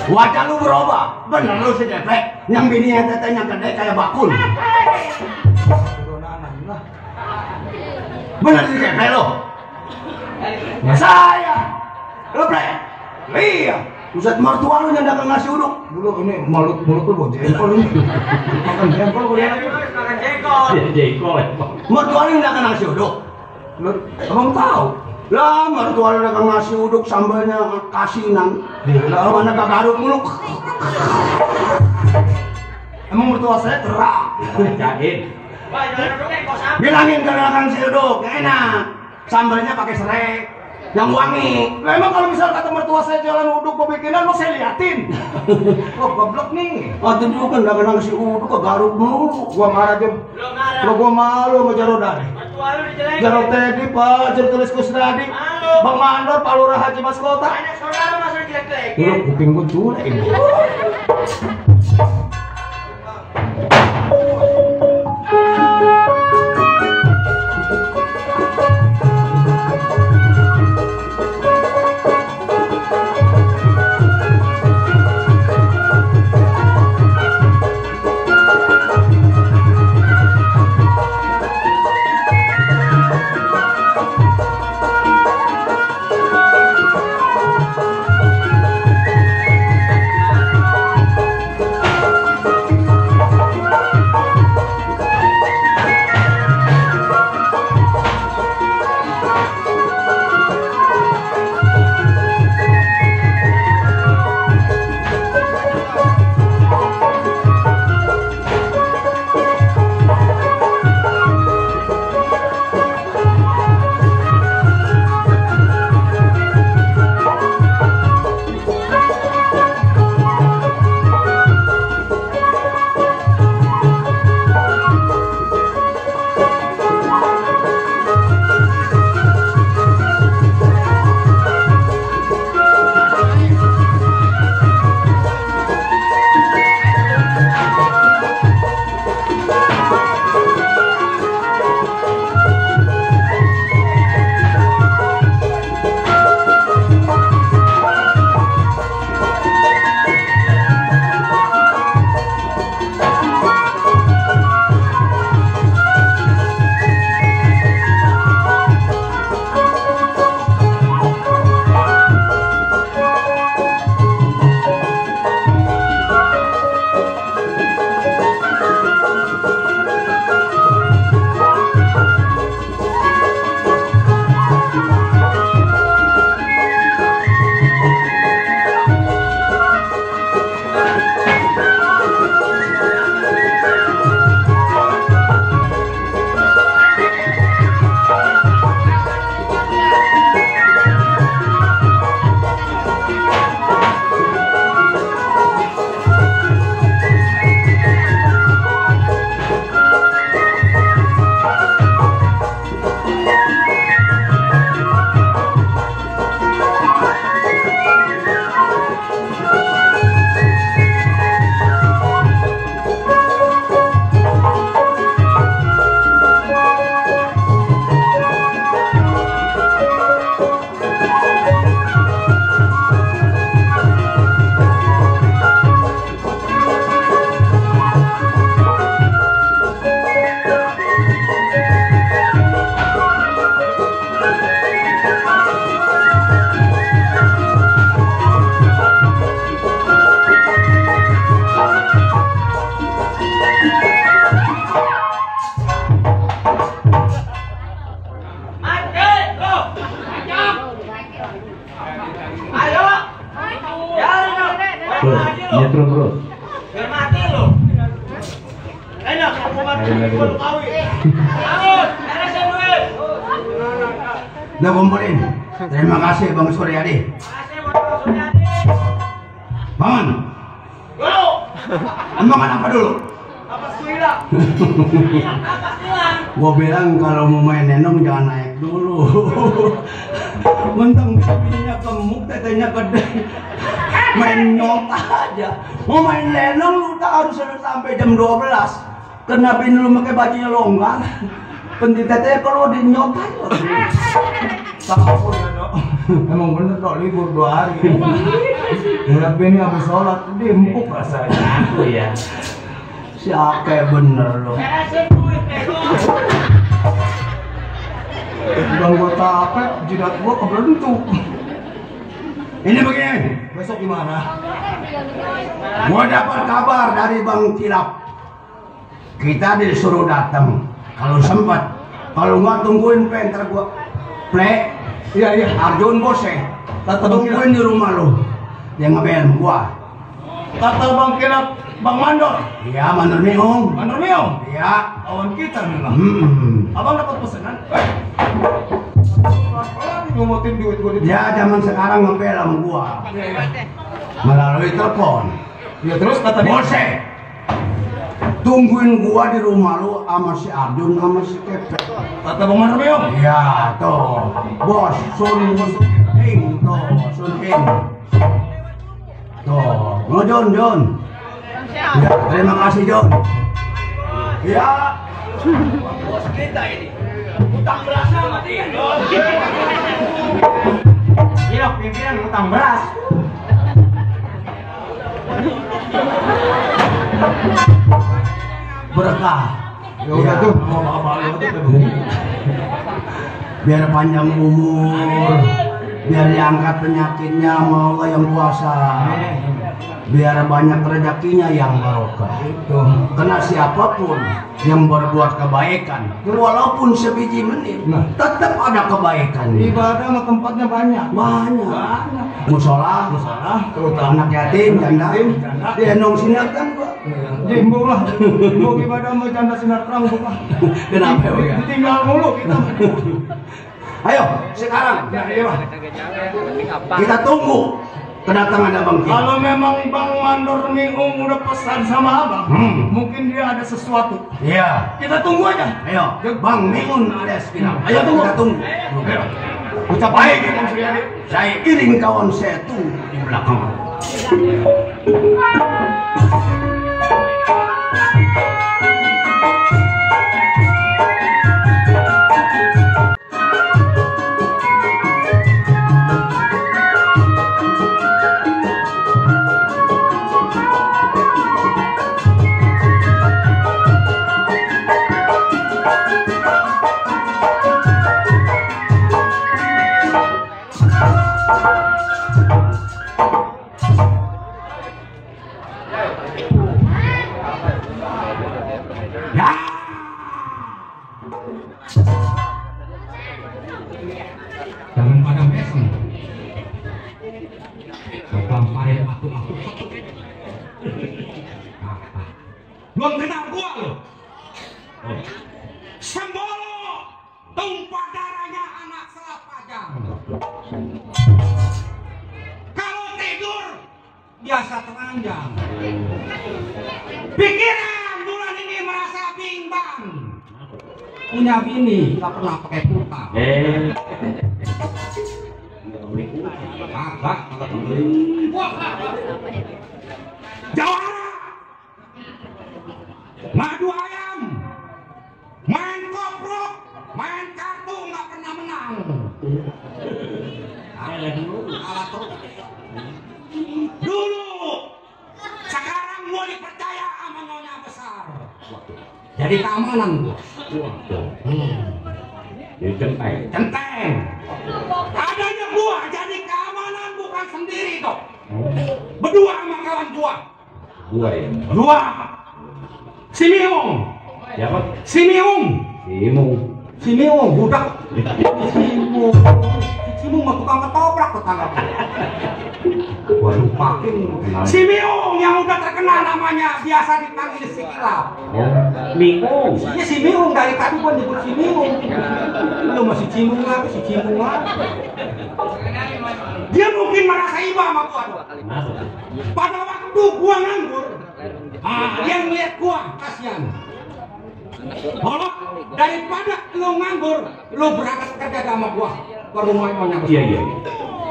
Wajah lu berubah. Bener lu si Jeprek. Yang bininya tetenya gede kayak bakul. Bener si Jeprek lo. Ya saya. Lo Prek. Iya. Ustadz mertua lu yang dagang nasi uduk. Dulu ini mulut lu gua jengkol ini. Makan jengkol gua dia lagi. Makan jengkol. Jengkol ya. Mertua lu yang dagang nasi uduk. Lu abang tahu? Lah mertua lu dagang nasi uduk sambalnya kasinan. Lah mana Garut mulu. Emang mertua saya kerak. Jahit. Wah, jangan duduk kos apa? Bilangin ke dagang nasi uduk, enak. Sambalnya pakai serai. Yang wangi. Lah emang kalau misal kata mertua saya jalan uduk gua bikinan, mau saya liatin. Oh goblok nih. Oh itu dulu kan dagang nasi uduk ke Garut mulu. Gua marah Jom. Lu marah. Lo gua malu sama Jarodari. Mertua lu dijelekin. Jarod Teddy, Pak, Jarod Tulis Kusnadi, Malu. Bang Mandor, Pak Lurah Haji Mas Kota. Banyak saudara masuk jelek-jelekin. Dulu kuping gua culek ini. dulu. Udah kumpulin. Terima kasih Bang Suryadi. Bangun. Dulu. Emang apa dulu? Apa hilang? Gua bilang kalau mau main nenong jangan naik dulu. Mentang bininya gemuk, tetenya gede. Main nyot aja. Mau main nenong lu tak harus sampai jam 12. Karena bini lu pakai bajunya longgar. Penting tetenya kalau di nyot aja. Tahu ya dok. Emang bener dok, libur 2 hari. Ngeliat bini habis sholat dia empuk rasanya. Aku ya. Siapa bener lo? Udah gua capek, jidat gua kebentuk. Ini begini, besok gimana? Gua dapat kabar dari Bang Tilap. Kita disuruh datang. Kalau sempat, kalau nggak tungguin ntar gua play. Iya. Arjun Bose, tungguin di rumah lo. Dia ngebel gua. Kata Bang Kilap, Bang Mandor. Iya, Mandor Miung. Mandor Miung. Iya. Kawan kita memang. Abang dapat pesanan? Ngumutin duit gua. Ya, zaman sekarang ngepel sama gua. Melalui telepon. Ya terus kata dia. Bose, tungguin gua di rumah lu sama si Arjun sama si Kepek. Kata Bang Mandor Miung. Ya, tuh. Bos, Sun King, tuh, Sun King. Tuh, Jon. Ya, terima kasih Jon. Ya. Bos kita ini. Utang beras sama dia. Iya, pimpinan utang beras. Berkah. Ya udah tuh. Biar panjang umur, biar diangkat penyakitnya sama Allah yang kuasa, biar banyak rezekinya yang barokah. Karena siapapun yang berbuat kebaikan, walaupun sebiji menit, tetap ada kebaikan. Ibadah sama tempatnya banyak. Banyak. Musola, anak yatim, janda, dienong sinar kan gua. Jimbung lah. Jimbung ibadah sama janda sinar terang bukan. Kenapa ya? Ditinggal mulu kita. Ayo, sekarang Iya. kita tunggu kedatangan Abang Kim. Kalau memang Bang Mandor Miung udah pesan sama abang, mungkin dia ada sesuatu. Iya. Kita tunggu aja. Ayo, Bang Mimun alias Kinam. Ayo tunggu. Kita tunggu. Ayo. Ucap baik Bang Suryadi. Saya iring kawan saya tunggu di belakang. Ya. Jangan pada mesem. Gamparin aku. Belum kenal gua lo. Sembolo, tumpah darahnya anak selapajang. Kalau tidur biasa teranjang. Pikiran bulan ini merasa bimbang. Punya bini nggak pernah pakai putang. Kagak. Jawara, madu ayam, main koprok, main kartu nggak pernah menang. Kalah terus. Dulu, sekarang mau dipercaya sama nyonya besar. Jadi keamanan gua. Jadi Centeng. Adanya gua jadi keamanan bukan sendiri toh. Berdua sama kawan gua. Gua ya. Dua. Si Miung. Siapa? Si Miung. Si Miung budak. Si Miung mah tukang ketoprak tetangga. Gua lupain. Si Miung yang udah terkenal namanya biasa dipanggil si Kilap. Miung. Iya si Miung, dari tadi gua nyebut si Miung. Lu masih cimung lagi, si cimung lagi. Dia mungkin merasa iba sama gua. Pada waktu gua nganggur, dia ngeliat gua, kasihan. Kalau daripada lo nganggur, lo berangkat kerja sama gua ke rumah Nyonya Besar. Iya.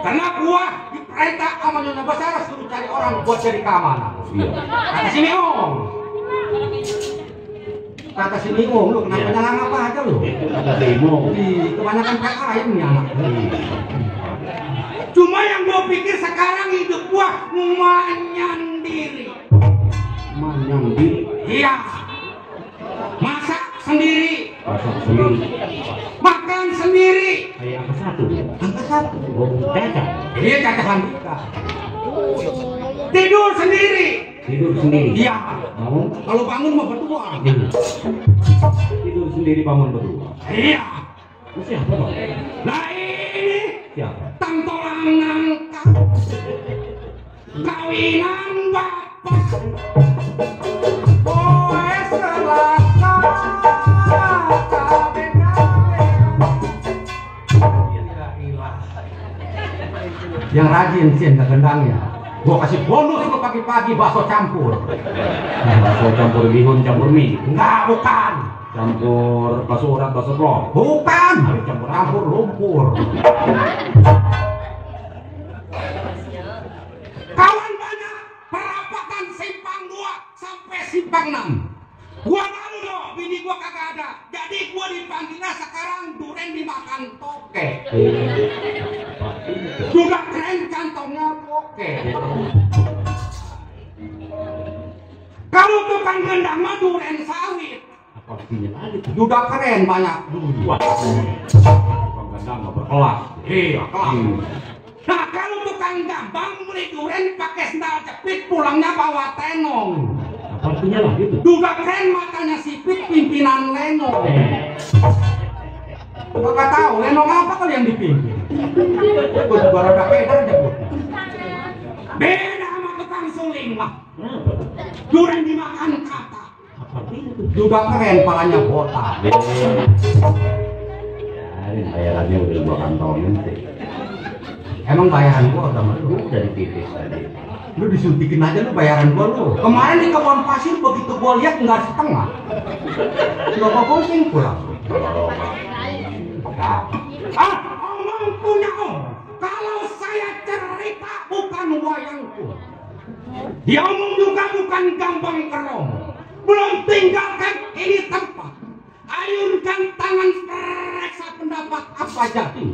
Karena gua diperintah sama Nyonya Besar suruh cari orang buat jadi keamanan. Iya. Kata si Miung. Kata si Miung, lu kenapa nyalang apa aja lu? Itu kata demo. Kebanyakan PKM nih anak. Cuma yang gua pikir sekarang hidup gua menyendiri. Menyendiri. Iya. Masak sendiri. Masak sendiri. Makan sendiri. Kayak angka 1. Angka 1. Oh, cacat. Iya cacat Handika. Tidur sendiri. Tidur sendiri. Iya. Bangun. Kalau bangun mah berdua. Tidur sendiri bangun berdua. Iya. Itu siapa, Bang? Nah ini Siapa? tantolang nangka. Kawinan bapak. Boe selasa. Yang rajin sih gendangnya. Gua kasih bonus lu pagi-pagi bakso campur. Bakso campur bihun, campur mie. Enggak, bukan. Campur bakso urat, bakso plong. Bukan. Campur Campur lumpur. Kawan banyak perapatan simpang 2 sampai simpang 6. Gua malu loh, bini gua kagak ada. Jadi gua dipanggilnya sekarang duren dimakan toke. Juga keren kantongnya toke. Kalau tukang gendang mah duren sawit. Apa artinya tadi? Juga keren banyak duit. Wah. Tukang gendang nggak berkelas. Iya, kelas. Nah kalau tukang gambang beli duren pakai sendal jepit pulangnya bawa tenong. Apa artinya lah gitu? Juga keren matanya sipit pimpinan lenong. Gak tahu lenong apa kali yang dipimpin. Gue juga rada beda nyebutnya. Beda sama tukang suling mah. Duren dimakan kata. Apa artinya tuh? Juga keren palanya botak. Ya, bayarannya udah gua kantongin sih. Emang bayaran gua udah malu. Udah dipipis tadi. Lu disuntikin aja lu bayaran gua lu. Kemarin di kebun pasir begitu gua lihat nggak setengah. Nggak pusing pulang. Nah, omong punya om. Kalau saya cerita bukan wayangku. Dia omong juga bukan gampang kerong. Belum tinggalkan ini tempat. Ayunkan tangan periksa pendapat apa jadi.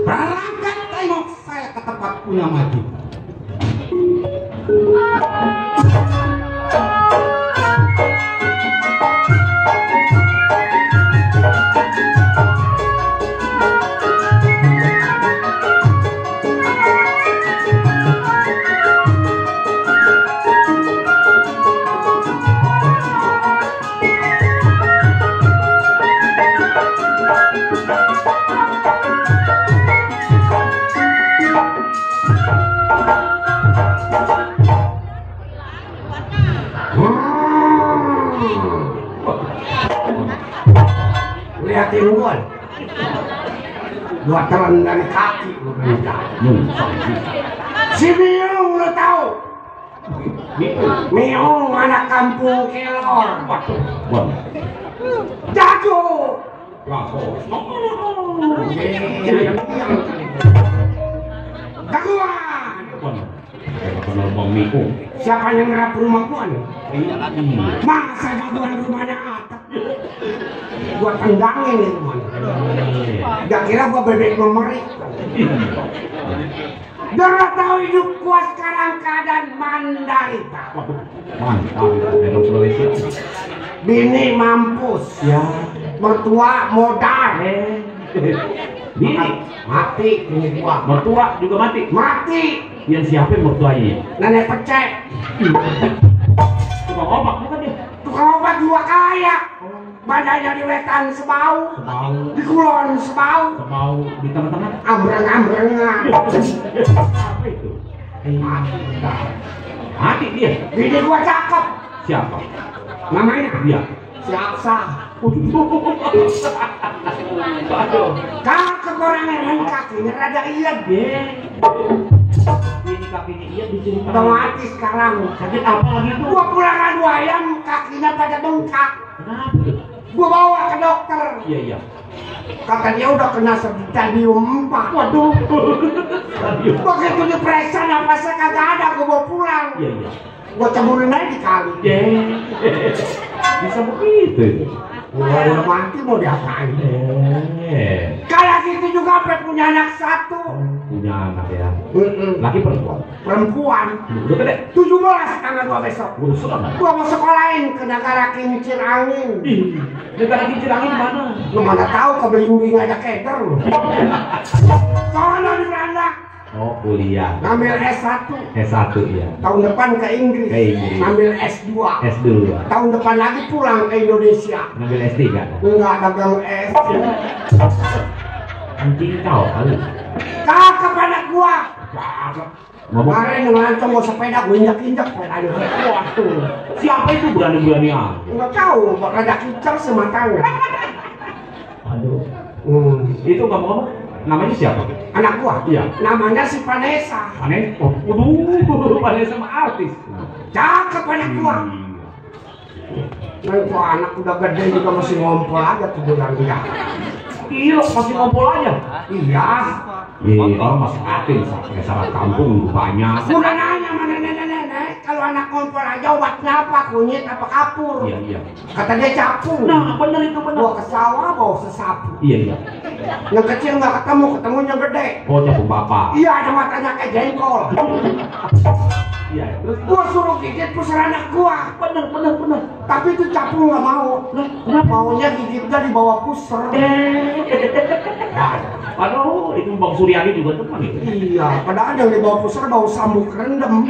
Berangkat tengok saya ke tempat punya maju. liatin gua. Gua telan dari kaki lu minta. Si Miung lu tahu? Miung anak kampung Kelor. Jago. Jagoan. Siapa yang ngerap rumah gua nih? Masa jagoan rumahnya atap? Gua tendangin nih rumahnya. Gak kira gua bebek memerik. Darah tahu hidup gua sekarang keadaan mandarita. Bini mampus ya, mertua modal. Bini mati, bini gua. Mertua juga mati. Mati. Yang siapa mertuanya? Nenek pecek. Tukang obat bukan dia? Tukang obat gua kaya. Badannya di wetan sebau, di kulon sebau, Di tengah-tengah. ambreng-ambrengan. Apa itu? Mati dia. Bini gua cakep. Siapa? Namanya Dia. si Aksa. Aduh. Cakep orangnya, kakinya rada iyan. Ini kakinya iya diceritain. Udah mati sekarang. Sakit apa lagi tuh? Gua pulang adu ayam, kakinya pada bengkak. Kenapa tuh? Gua bawa ke dokter. Iya. Katanya udah kena stadium 4. Waduh. Begitu diperiksa napasnya kagak ada, gua bawa pulang. Iya. Gua ceburin aja di kali. Bisa begitu. Gua udah mati mau diapain? Kalau gitu juga sampai punya anak satu. Punya anak ya. Laki perempuan. Perempuan. Udah gede. 17 tanggal 2 besok. Busuk kan? Gua mau sekolahin ke negara kincir angin. Negara kincir angin mana? Lu mana tahu ke Belimbing aja keder lu. Soalnya di Belanda. Oh, kuliah. Ngambil S1. S1 ya. Tahun depan ke Inggris. Ke Inggris. Ngambil S2. S2. Tahun depan lagi pulang ke Indonesia. Ngambil S3 kan? Enggak dagang S. Anjing kau kali. Kakak anak gua. Ngomong. Kemarin yang lancong gua sepeda, gua injak-injak sepedanya. Waduh. Siapa itu berani-berani aja? Enggak tahu, rada kincir sematanya. Aduh. Hmm. Itu ngomong-ngomong namanya siapa? Anak gua? Iya. Namanya si Vanessa. Aneh. Oh, waduh. Vanessa sama artis. Cakep anak gua. Nah itu anak udah gede juga masih ngompol aja tuh bulan dia. Iya, masih ngompol aja. Iya. Iya, orang masih atin, syarat kampung banyak. Udah nanya sama nenek-nenek, kalau anak ngompol aja obatnya apa? Kunyit apa kapur? Iya. Kata dia capung. Nah, bener itu bener. Gua ke sawah bawa sesapu. Iya. Yang kecil nggak ketemu, ketemunya gede. Oh, capung bapak. Iya, ada matanya kayak jengkol. Iya. Terus Gua suruh gigit pusar anak gua. bener. Tapi itu capung nggak mau. Kenapa? Maunya gigitnya di bawah pusar. Aduh, itu Bang Suryani juga teman itu. Iya, padahal yang di bawah pusar bau sambuk rendem.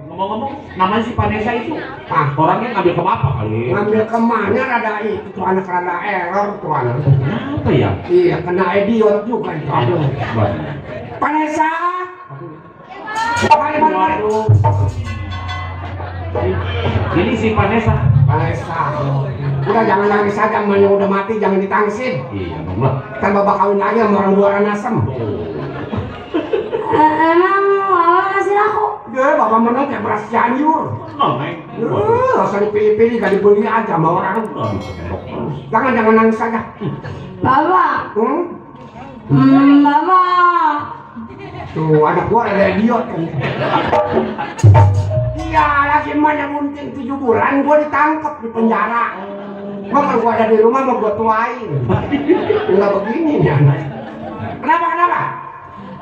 Ngomong-ngomong, namanya si Vanessa itu. Ah, Orangnya ngambil ke apa kali? ngambil kemana rada itu tuh anak rada error tuh anak. Kenapa ya? Iya, kena idiot juga itu. Aduh, Vanessa. Balik. Waduh. Ini si Vanessa. Vanessa. Udah jangan nangis aja, emaknya udah mati jangan ditangsin. Iya, dong lah. Kan bapak kawin lagi sama orang luaran asem. Emang Mama ngasih aku? Ya, bapak menang kayak beras cianjur. Neng. Usah dipilih-pilih, gak dibeli aja sama orang. Jangan nangis aja. Bapak. Bapak. Tuh, anak gua ada idiot kan. Iya, lagi emaknya munting 7 bulan, gua ditangkap di penjara. Gua kalau gua ada di rumah mau gua tuain. Enggak begini nih anak. Kenapa?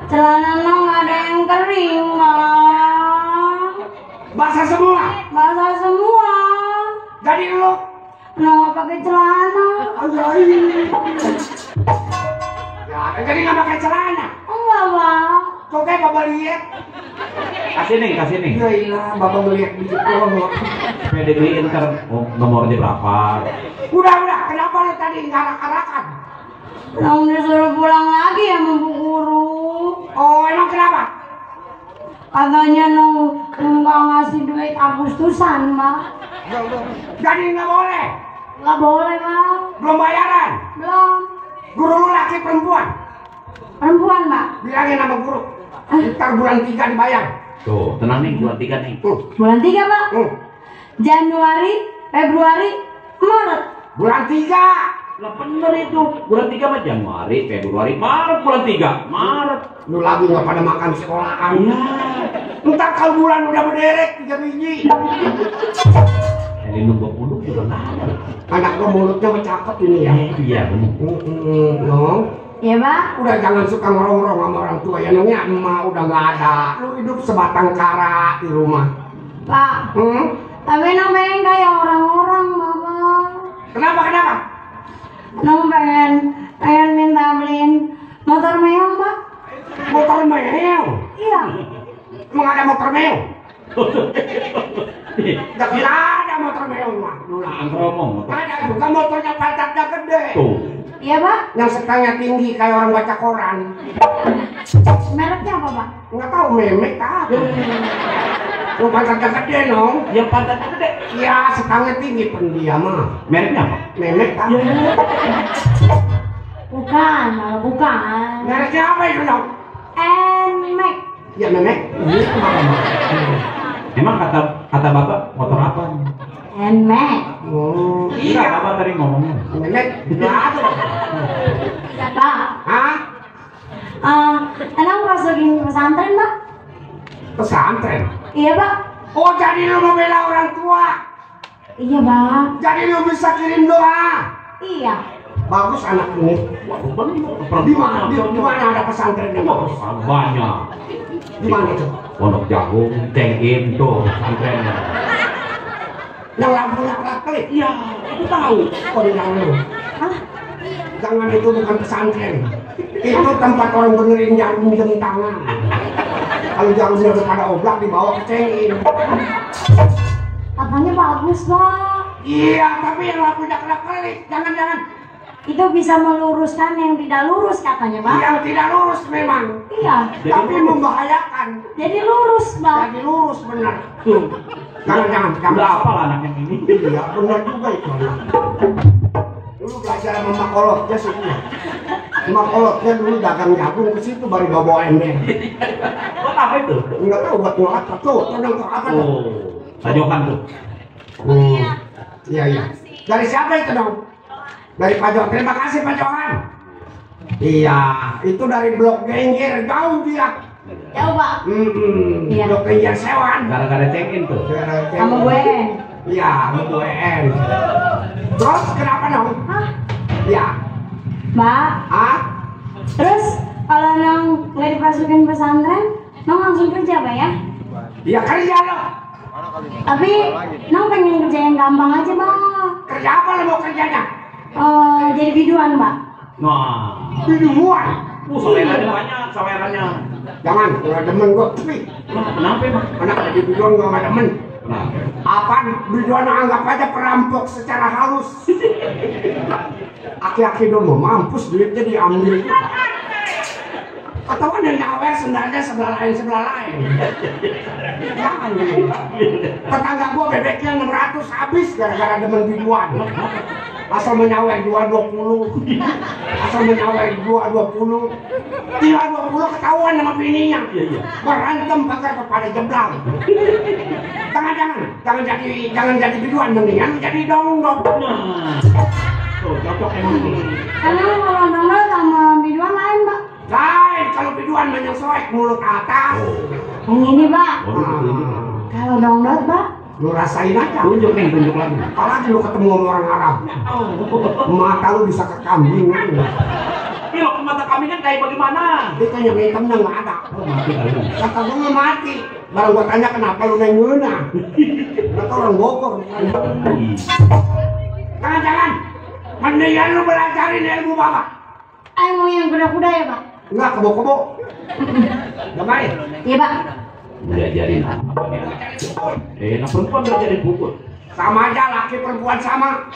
Celana Nong ada yang kering, Mang. Basah semua. Basah semua. Jadi lu Nong nggak pakai celana. Ya, jadi nggak pakai celana. Enggak, Bang. Kok kayak bapak lihat? Kasih nih. Iya, bapak ngeliat di situ. PDG ntar nomornya berapa? Udah, kenapa lu tadi nggak arak-arakan? Nong disuruh pulang lagi ya sama Bu Guru. Oh, emang kenapa? Katanya Nong nggak ngasih duit Agustusan, Mbak. Jadi nggak boleh. Nggak boleh bang. Belum bayaran? Belum. Guru lu laki perempuan? Perempuan Pak. Bilangin sama guru. Ntar bulan 3 dibayar. Tuh, tenang nih, bulan 3 nih. Bulan 3 Pak. Januari, Februari, Maret. Bulan 3. Lah bener itu, bulan 3 mah Januari, Februari, Maret, bulan 3, Maret. Lu lagi nggak pada makan sekolahan. Iya. Ntar kalau bulan udah berderet 3 biji. Jadi nunggu puduk juga lama. Anak gua mulutnya cakep ini ya. Iya bener. Nong, Iya Pak. udah jangan suka ngerong-ngerong sama orang tua ya. Nongnya emak udah nggak ada. Lu hidup sebatang kara di rumah. Pak. Tapi Nong pengen kayak orang-orang Bapak. Kenapa? Nong pengen minta beliin motor meong Pak. Motor mewah. Iya. Emang ada motor mewah? Nggak ada motor mewah mah. Ngomong. Ada juga motornya pantatnya gede. Tuh. Iya Pak. Yang setangnya tinggi kayak orang baca koran. Mereknya apa Pak? Nggak tahu memek apa. Lu pantatnya gede Nong. Yang pantatnya gede. Iya setangnya tinggi pendiam mah. Mereknya apa? Memek apa? Bukan, malah bukan. Mereknya apa itu Nong? Nmax. Ya memek. Ini apa? Emang kata bapak motor apa? Nmax. Oh, Iya, bapak tadi ngomongnya. memek. Nggak ada. Pak. Hah? Emang masukin pesantren Pak? Pesantren. Iya Pak. Oh jadi lu mau bela orang tua. Iya Pak. Jadi lu bisa kirim doa. Iya. Bagus anak ini. Di mana ada pesantren yang bagus? Banyak. Di mana itu? Pondok Jagung, Tengin tuh pesantrennya. Yang lampunya kelap-kelip. Iya, aku tahu. Oh jangan lu. Hah? Jangan, itu bukan pesantren. Itu tempat orang benerin jarum jam tangan. Kalau jarumnya udah pada oblak dibawa ke cengin. Katanya bagus Pak. Iya, tapi yang lampunya kelap-kelip. Jangan. Itu bisa meluruskan yang tidak lurus katanya Pak. Yang tidak lurus memang. Iya. Tapi membahayakan. Jadi lurus Pak. Jadi lurus benar. Tuh. Jangan. Udah apa lah anak yang ini? Iya, benar juga itu anak. Dulu belajar sama makolotnya sih. Makolotnya dulu dagang jagung ke situ baru bawa ember. Buat apa itu? Enggak tahu buat nyolot tuh. Tendang tuh apa tuh? Oh, tajokan tuh. Iya. Dari siapa itu dong? Dari Pak Johan. Terima kasih Pak Johan. Iya, itu dari Blok Genjer jauh dia. Jauh Pak. Iya. Blok Genjer Sewan. Gara-gara check-in tuh. Sama gue. Iya, sama gue En. Terus kenapa dong? Hah? Iya. Mbak. Ah? Terus kalau Nong nggak dimasukin pesantren, Nong langsung kerja Pak ya? Iya kerja loh. Tapi Nong pengen kerja yang gampang aja Pak. Kerja apa lo mau kerjanya? Jadi biduan Pak. Nah, Biduan. sawerannya banyak, sawerannya. Jangan, udah demen gue. Tapi Kenapa emang? anak jadi biduan gue gak demen. Kenapa? Apaan? Biduan anggap aja perampok secara halus. Aki-aki dong mau mampus duitnya diambil. Atau kan yang nyawer sendalnya sebelah lain. Jangan. Tetangga gua bebeknya 600 habis gara-gara demen biduan. Asal menyawer 220. Asal menyawer 220. 320 ketahuan sama bininya. Berantem pakai kepada jeblang. Jangan jadi biduan, mendingan jadi dongdok. Nah, tuh cocok emang ini. Emang kalau dongdol sama biduan lain Pak? Lain, kalau biduan menyesuaikan mulut atas. Yang ini Pak. Waduh, Kalau dongdol Pak? Lu rasain aja. tunjuk lagi. Apalagi lu ketemu sama orang Arab. Mata lu bisa ke kambing. Iya, mata kami kan kayak bagaimana? Itu yang hitamnya nggak ada. Mati kali. Kata gua nggak mati. Baru gua tanya kenapa lu nenguna. Kata orang Bogor. Jangan. Mendingan lu belajarin ilmu bapak. Mau yang kuda-kuda ya Pak? Enggak, kebo-kebo. Gak baik. Iya Pak. Belajarin apa nih? Nah perempuan belajarin pukul. Sama aja, laki perempuan sama.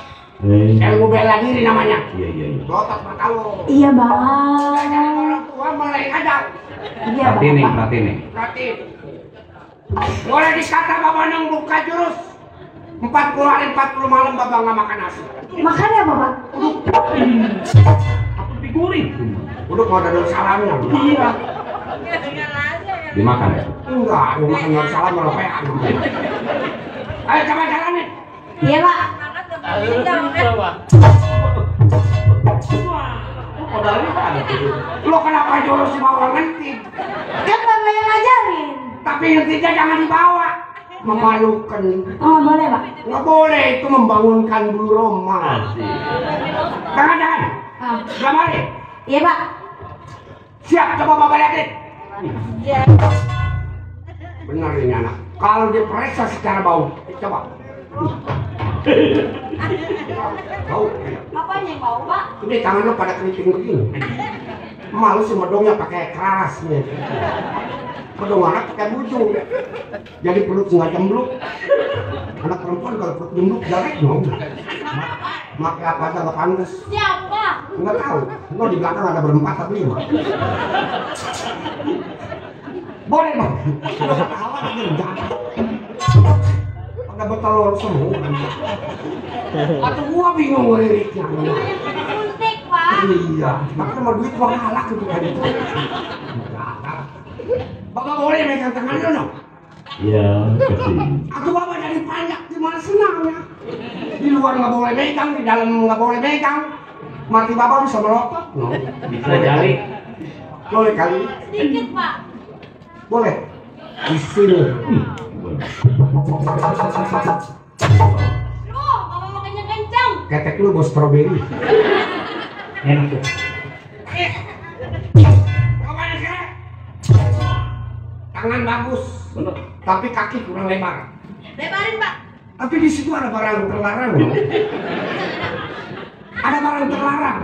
Ilmu bela diri namanya. Iya. Otak mata lu. Iya Bang. Belajar orang tua melek aja. Iya Perhati nih, Bapak. perhati nih. Berarti boleh dikata Bapak Nong buka jurus. 40 hari 40 malam Bapak nggak makan nasi. Makannya apa, Pak? Apa figurin? Udah mau ada daun salamnya. Iya. Dimakan ya? Enggak, mau makan daun salam malah pean. Ayo coba jalanin. Iya, Pak. Modalnya ada tuh. Lo kenapa nyuruh si bawa ngentit? Kan Bapak yang ngajarin. Tapi ngentitnya jangan dibawa. Memalukan. Oh, boleh, Pak. Nggak boleh, itu membangunkan bulu Roma. Jangan. Ah. Gamari. Iya, Pak. Siap, coba Bapak lihatin. Iya. Benar ini anak. Kalau diperiksa secara bau, coba. Bau. Apanya yang bau, Pak? Ini tangan lo pada keriting begini. Malu sih medongnya pakai keras nih. Medong anak pakai bujung. Jadi perut nggak jembluk. Anak perempuan kalau perut jembluk jelek dong. Makai apa aja nggak pantas. Siapa? Nggak tahu. Lo di belakang ada berempat tapi 5. Boleh bang. Lo ketawa lagi enggak. Pada betelur semua. Atau gua bingung liriknya. Suntik, Pak. Iya, makanya mau duit gua halak itu kan itu. Bapak boleh megang tangan lo no? Iya, kasih. Aku bapak jadi pajak gimana senangnya? Di luar nggak boleh megang, di dalam nggak boleh megang. Mati bapak bisa melotot, no? Bisa jadi. Boleh kali? Sedikit, Pak. Boleh. Di sini. Loh, Bapak makannya kencang. Ketek lu bos strawberry. Enak tuh. Bapaknya kere. Tangan bagus, Bener. tapi kaki kurang lebar. Lebarin, Pak. Tapi di situ ada barang terlarang, no? Ada barang terlarang.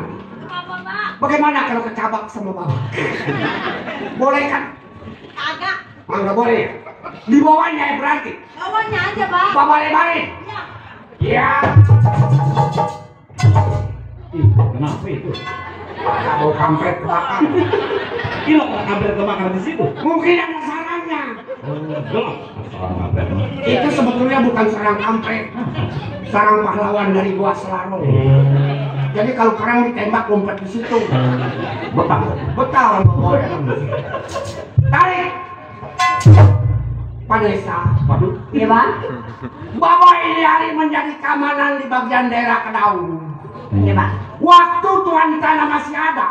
Apa, Pak? Bagaimana kalau kecabak sama bapak? Boleh kan? Kagak. Nggak boleh ya? Di bawahnya ya berarti. Bawahnya aja, Pak. Bapak lebarin. Iya. Iya. Ih, kenapa itu? Bau kampret kebakar. Kilo kok kampret kebakar di situ? Mungkin ada sarangnya. Gelap. Masalah kampret mah. Itu sebetulnya bukan sarang kampret. Sarang pahlawan dari Gua Selarong. Jadi kalau perang ditembak lompat di situ. Betah. Betah orang bawa. Tarik. Vanessa. Waduh. Iya, Pak. Bapak ini hari menjadi keamanan di bagian daerah Kedaung. Iya, Pak. Waktu Tuan Tanah masih ada,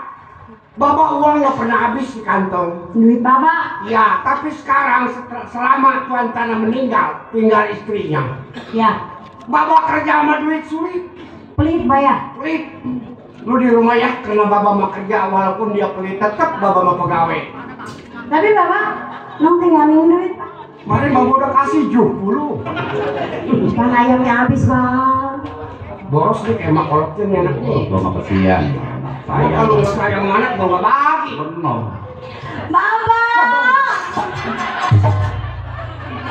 Bapak uang nggak pernah habis di kantong. Duit Bapak. Ya, tapi sekarang selama Tuan Tanah meninggal, tinggal istrinya. Ya. Bapak kerja sama duit sulit, Pelit, Pak ya. pelit. Lu di rumah ya, karena Bapak mau kerja, walaupun dia pelit, tetap Bapak mau pegawai. Tapi Bapak, nong tinggalin duit, Pak. Mari Bapak udah kasih 70. Kan ayamnya habis, Bang. Boros nih kayak makoloknya enak nih. Gua mah kesian. Saya kalau nggak sayang anak, gua nggak bagi. Benar. Bapak!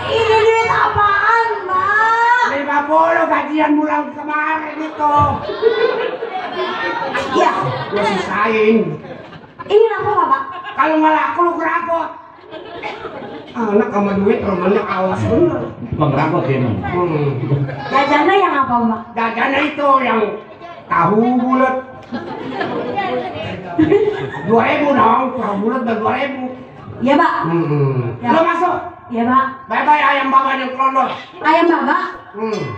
Ini duit apaan, Bang? 50 gajian bulan kemarin itu. Iya. Gua sisain. Ini apa, Bapak? Kalau nggak laku lu kerapot. Anak sama duit romannya awas bener. Bang Ragot ya, Bang. Jajannya yang apa, Pak? Jajannya itu yang tahu bulat. 2.000 dong, tahu bulat dan 2.000. Iya, Pak. Ya. Lo masuk. Iya, Pak. Bye-bye ayam bapak yang kelondor. Ayam Bapak?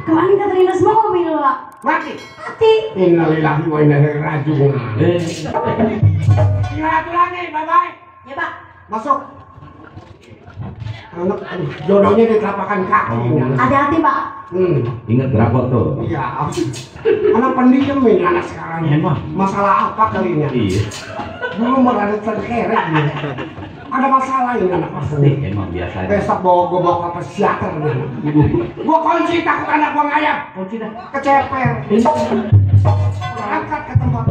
Kemarin keterlindas mobil, Pak. Mati. Mati. Innalillahi wa inna ilaihi raji'un. Tinggal satu lagi, bye-bye. Iya, Pak. Masuk. Anak jodohnya di telapakan kaki. Hati-hati, Pak. Ingat Ragot tuh. Iya. Anak pendiam ini anak sekarang. Emang? Masalah apa kali ini? Iya. Dulu merada terkerek dia. Ada masalah ini anak pasti. Emang biasanya. Besok gue bawa ke psikiater dia. Gue kunci takut anak gue ngayap. Kunci dah. Keceper. Angkat ke tempat.